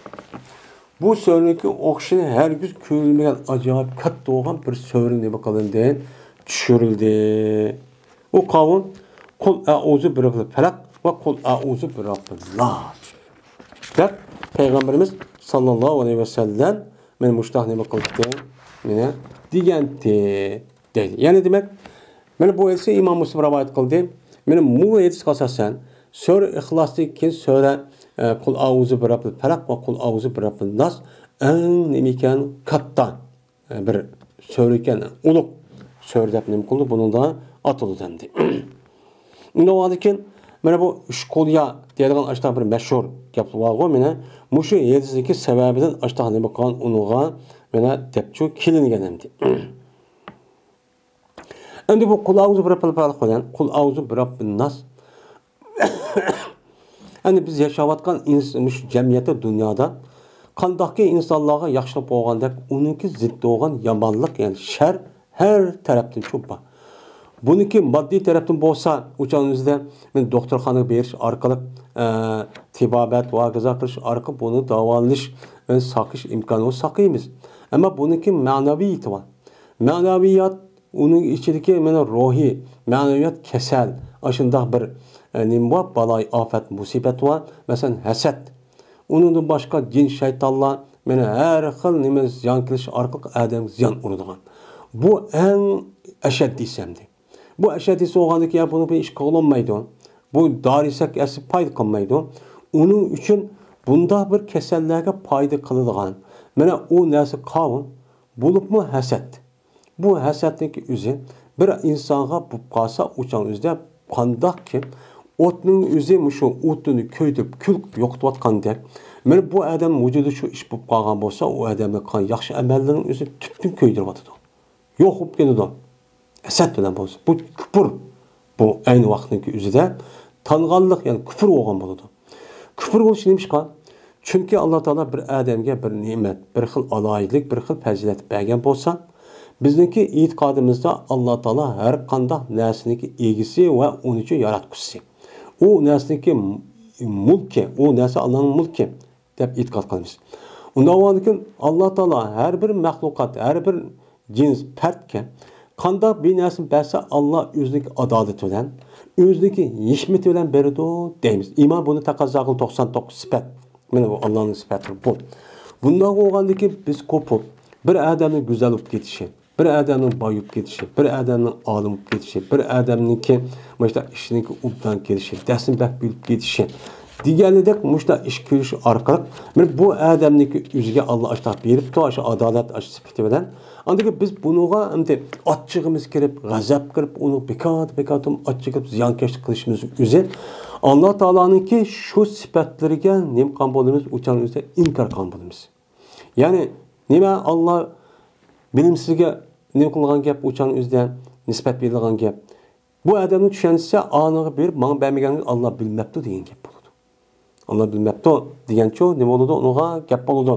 بۇ سۈرىنىڭكى ئوخشىشىنى ھەرگىز كۆرۈلمىگەن ئاجايىپ كاتتا بولغان بىر سۈرە نېمە قىلىندى؟ چۈشۈرۈلدى. ئۇ قاۋۇل قۇل ئەئۇزۇ بىرەببىل پەلەق ۋە قۇل ئەئۇزۇ بىرەببىن ناس دەپ پەيغەمبىرىمىز ساللاللاھۇ ئەلەيھى ۋەسەللەم مانا مۇشۇنداق نېمە قىلدى؟ مانا دېگەنتى. دەيدۇ. يەنى دېمەك، مانا بۇ ھەدىسنى ئىمام مۇسلىم رىۋايەت قىلدى. مانا بۇ ھەدىسكە ئاساسەن، سۈرە ئىخلاستىن كېيىن سۈرە، ئە، قۇل ئەئۇزۇ بىرەببىل پەلەق ۋە قۇل ئەئۇزۇ بىرەببىن ناس ئەڭ نېمە ئىكەن؟ كاتتا، ئە، بىر سۈرە ئىكەن، ئۇلۇغ سۈرە دەپ نېمە قىلدى؟ بۇنىڭدا ئاتىلىدۇ ئەمدى. ئۇنداق بولغاندىكىن، مانا بۇ ئۈچ قۇليا دەيدىغان ئاشتاق بىر مەشھۇر گەپ بارغۇ، مانا مۇشۇ ھەدىسنىڭكى سەۋەبىدىن ئاشتاق نېمە قىلغان ئۇنىڭغا، مانا دەپچۇ كېلىنگەن ئەمدى. ئەمدى بۇ قۇل ئەئۇزۇ بىرەببىل پەلەق بىلەن قۇل ئەئۇزۇ بىرەببىن ناس. ئەمدى بىز ياشاۋاتقان ئىنس-، مۇشۇ جەمئىيەتتە، دۇنيادا قانداقكى ئىنسانلارغا ياخشىلىق بولغاندەك، ئۇنىڭكى زىتى بولغان يامانلىق، يەنى شەر ھەر تەرەپتىن چوپا. بۇنىڭكى ماددىي تەرەپتىن بولسا، ئۇ چاغنىڭ ئۆزىدە مەن دوختۇرخانىغا بېرىش ئارقىلىق، ئە، تېبابەت ۋە ھاكازا قىلىش ئارقىلىق بۇنى داۋالىنىش، ئە، ساقىيىش ئىمكانىنى ساقىيمىز. ئەمما بۇنىڭكى مەنەۋىيىتى بار. مەنەۋىيات، ئۇنىڭ ئىچىدىكى مانا روھىي، مەنىۋىيات كېسەل، ئاشۇنداق بىر، ئە، نېمە بار، بالاي ئاپەت، مۇسىبەت بار، مەسىلەن، ھەسەت. ئۇنىڭدىن باشقا جىن شەيتانلار، مانا ھەر خىل نېمە زىيان كېلىش ئارقىلىق ئادەمگە زىيان ئۇرىدىغان. بۇ ئەڭ ئەشەددىيسى ئەمدى. بۇ ئەشەددىيسى بولغاندىكىن، يا بۇنى بىر ئىش قىلغىلى بولمايدۇ. بۇ دارى يېسەك ئەسلى پايدا قىلمايدۇ. ئۇنىڭ ئۈچۈن بۇنداق بىر كېسەللەرگە پايدا قىلىدىغان، مانا ئۇ نەرسە قاۋۇل، بولۇپمۇ ھەسەت. بۇ ھەسەتنىڭكى ئۆزى بىر ئىنسانغا بولۇپ قالسا، ئۇ چاغنىڭ ئۆزىدە قانداقكى ئوتنىڭ ئۆزى مۇشۇ ئوتنى كۆيدۈرۈپ، كۈل قىلىپ يوقىتىۋاتقاندەك، مانا بۇ ئادەم ۋۇجۇدى شۇ ئىش بولۇپ قالغان بولسا، ئۇ ئادەمنىڭ قىلغان ياخشى ئەمەللىرىنىڭ ئۆزى تۈپتىن كۆيدۈرۈۋاتىدۇ. يوق بولۇپ كېتىدۇ. ھەسەت بىلەن بولسا، بۇ كۇپۇر. بۇ ئەينى ۋاقىتنىڭكى ئۆزىدە تانغانلىق، يەنى كۇپۇر بولغان بولىدۇ. كۇپۇر بولۇش نېمىشقا؟ چۈنكى ئاللا تائالا بىر ئادەمگە بىر نېمەت، بىر خىل ئالاھىدىلىك، بىر خىل پەزىلەت بەرگەن بولسا، بىزنىڭكى ئېتىقادىمىزدا ئاللا تائالا ھەر قانداق نەرسىنىڭكى ئىگىسى ۋە ئۇنىڭ ئۈچۈن ياراتقۇچىسى. ئۇ نەرسىنىڭكى مۇلكى، ئۇ نەرسە ئاللانىڭ مۇلكى دەپ ئېتىقاد قىلىمىز. ئۇنداق بولغاندىكىن ئاللا تائالا ھەر بىر مەخلۇقات، ھەر بىر جىنس پەردكە قانداق بىر نەرسىنى بەرسە، ئاللا ئۆزىنىڭكى ئادالىتى بىلەن، ئۆزىنىڭكى ھېكمىتى بىلەن بېرىدۇ دەيمىز. ئىمان بۇنى تەقەززا قىلىدۇ، توقسان توققۇز سۈپەت. مانا بۇ ئاللانىڭ سۈپەتلىرى بۇ. بۇنداق بولغاندىكىن بىز قوپۇپ، بىر ئادەمنىڭ گۈزەل بولۇپ كېتىشى، بىر ئادەمنىڭ باي بولۇپ كېتىشى، بىر ئادەمنىڭ ئالىم بولۇپ كېتىشى، بىر ئادەمنىڭكى مۇشۇنداق ئىشىنىڭكى ئوبدان كېلىشى، دەرسنى بەك بىلىپ كېتىشى دېگەندەك مۇشۇنداق ئىش كۆرۈش ئارقىلىق، مانا بۇ ئادەمنىڭكى ئۆزىگە ئاللا ئاشۇنداق بېرىپتۇ، ئاشۇ ئادالەت، ئاشۇ سۈپىتى بىلەن. ئاندىن كېيىن بىز بۇنىڭغا ئەمدى ئاچچىقىمىز كىرىپ، غەزەپ كىرىپ، ئۇنى بىكار، بىكار تۇرۇپ ئاچچىقىپ زىيانكەشلىك قىلىشىمىز ئۆزى ئاللا تائالانىڭكى شۇ سۈپەتلىرىگە نېمە قىلغان بولىمىز؟ ئۇ چاغنىڭ ئۆزىدە ئىنكار قىلغان بولىمىز. يەنى نېمە، ئاللا بىلىمسىزگە نېمە قىلغان گەپ، ئۇ چاغنىڭ ئۆزىدە نىسبەت بېرىلغان گەپ. بۇ ئادەمنىڭ چۈشەنچىسى ئانىڭغا بېرىپ، ماڭا بەرمىگەننى ئاللا بىلمەپتۇ دېگەن گەپ بولىدۇ. ئاللا بىلمەپتۇ دېگەنچۇ نېمە بولىدۇ؟ ئۇنىڭغا گەپ بولىدۇ.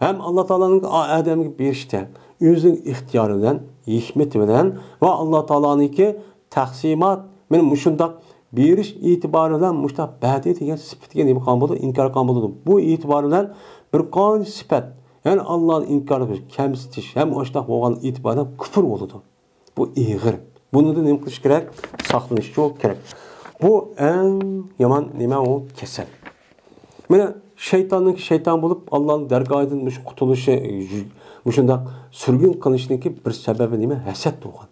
ھەم ئاللا تائالانىڭ ئا-، ئادەمگە بېرىشتە ئۆزىنىڭ ئىختىيارى بىلەن، ھېكمىتى بىلەن ۋە ئاللا تائالانىڭكى تەقسىمات، مانا مۇشۇنداق بېرىش ئېتىبارى بىلەن مۇشۇنداق بەردى دېگەن سۈپىتىگە نېمە قىلغان بولىدۇ؟ ئىنكار قىلغان بولىدۇ. بۇ ئېتىبار بىلەن بىر قانچە سۈپەت، يەنى ئاللانى ئىنكار قىلىش، كەمسىتىش ھەم ئاشۇنداق بولغان ئېتىبار بىلەن كۇپۇر بولىدۇ. بۇ ئېغىر. بۇنىڭدىن نېمە قىلىش كېرەك؟ ساقلىنىشچۇ كېرەك. بۇ ئەڭ يامان نېمە؟ ئۇ كېسەل. مانا شەيتاننىڭ شەيتان بولۇپ، ئاللانىڭ دەرگاھىدىن مۇشۇ قۇتۇلۇشى، مۇشۇنداق سۈرگۈن قىلىشنىڭكى بىر سەۋەبى نېمە؟ ھەسەت بولغان.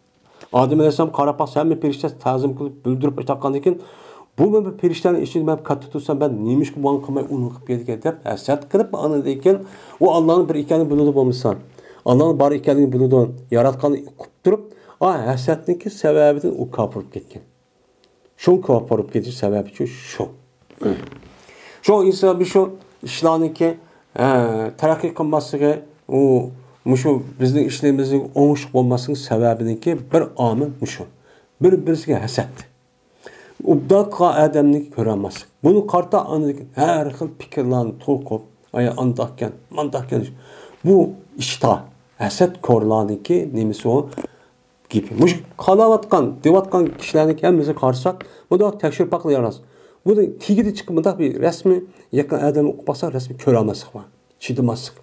ئادەم ئەلەيھىسسالام قاراپ باقسا، ھەممە پەرىشتە تەزىم قىلىپ، بىلدۈرۈپ ئېيتقاندىن كېيىن، بۇمۇ بىر پەرىشتەنىڭ ئىچىدە مەن كاتتا تۇرسام، مەن نېمىشقا بۇنى قىلماي ئۇنى قىلىپ كەتكەن دەپ ھەسەت قىلىپ، ئاندىن كېيىن ئۇ ئاللانىڭ بىر ئىكەنلىكىنى بىلىدۇ بولمىسا، ئاللانىڭ بار ئىكەنلىكىنى بىلىدۇ، ياراتقاننى ئۇقۇپ تۇرۇپ، ئا، ھەسەتنىڭكى سەۋەبىدىن ئۇ كاپىر بولۇپ كەتكەن. شۇ كاپىر بولۇپ كېتىش سەۋەبىچۇ شۇ. شۇ ئىنسان شۇ ئىشلارنىڭكى، ھە، تەرەققىي قىلماسلىقى، ئۇ مۇشۇ بىزنىڭ ئىشلىرىمىزنىڭ ئوڭۇشلۇق بولماسلىقىنىڭ سەۋەبىنىڭكى بىر ئامىل مۇشۇ. بىر-بىرسىگە ھەسەت. ئوبدان قىلغان ئادەمنى كۆرەلمەسلىك. بۇنى قارىتا ئاندىن ھەر خىل پىكىرلارنى توقۇپ، ئاي، ئانداقكەن، مانداقكەن. بۇ ئىشتا ھەسەتكورلارنىڭكى نېمىسى ئۇ؟ گېپى. مۇشۇ قالاۋاتقان، دېۋاتقان كىشىلەرنىڭكى ھەممىسىنى قارىساق، مۇنداق تەكشۈرۈپ باققىلى ياراس. بۇنى تېگىدە چىقىپ مۇنداق بىر رەسمى يېقىن ئادەمنى ئۇقۇپ باقساق، رەسمى كۆرەلمەسلىك بار. چىدىماسلىق.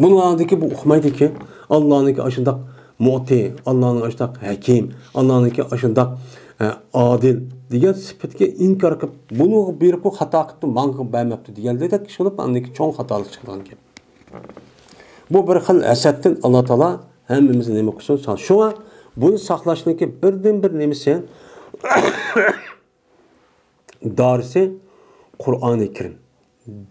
بۇنىڭ ئالدىدىكى بۇ ئۇقمايدىكى، ئاللانىڭكى ئاشۇنداق مۇتى، ئاللانىڭ ئاشۇنداق ھەكىم، ئاللانىڭكى ئاشۇنداق، ئە، ئادىل دېگەن سۈپەتكە ئىنكار قىلىپ، بۇنىڭغا بېرىپمۇ خاتا قىپتۇ، ماڭا بەرمەپتۇ دېگەندەك ئىش بولۇپ، ئاندىن كېيىن چوڭ خاتالىق چىقىدىغان گەپ. بۇ بىر خىل ھەسەتتىن ئاللا تائالا ھەممىمىزنى نېمە قىلسۇن؟ شۇڭا بۇنى ساقلاشنىڭكى بىردىنبىر نېمىسى، دارىسى قۇرئانى كەرىم.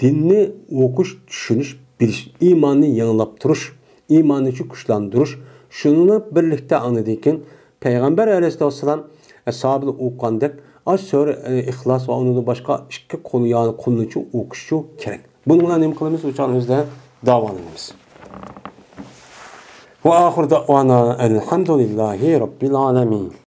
دىننى ئوقۇش، چۈشىنىش، بىلىش، ئىماننى يېڭىلاپ تۇرۇش، ئىماننى كۈچلەندۈرۈش، شۇنىڭ بىلەن بىرلىكتە ئاندىن كېيىن پەيغەمبەر ئەلەيھىسسالام ئەسھابىلەر ئوقۇغاندەك، ئاش سۈرە، ئە، ئىخلاس ۋە ئۇنىڭدىن باشقا ئىككى قول، يەنى قولنىچۇ ئوقۇشچۇ كېرەك. بۇنىڭ بىلەن نېمە قىلىمىز؟ ئۇ چاغنىڭ ئۆزىدە داۋالىنىمىز. ۋە ئاخىر دەئۋانا ئەلھەمدۇلىللاھى رەببىل ئالەمىن.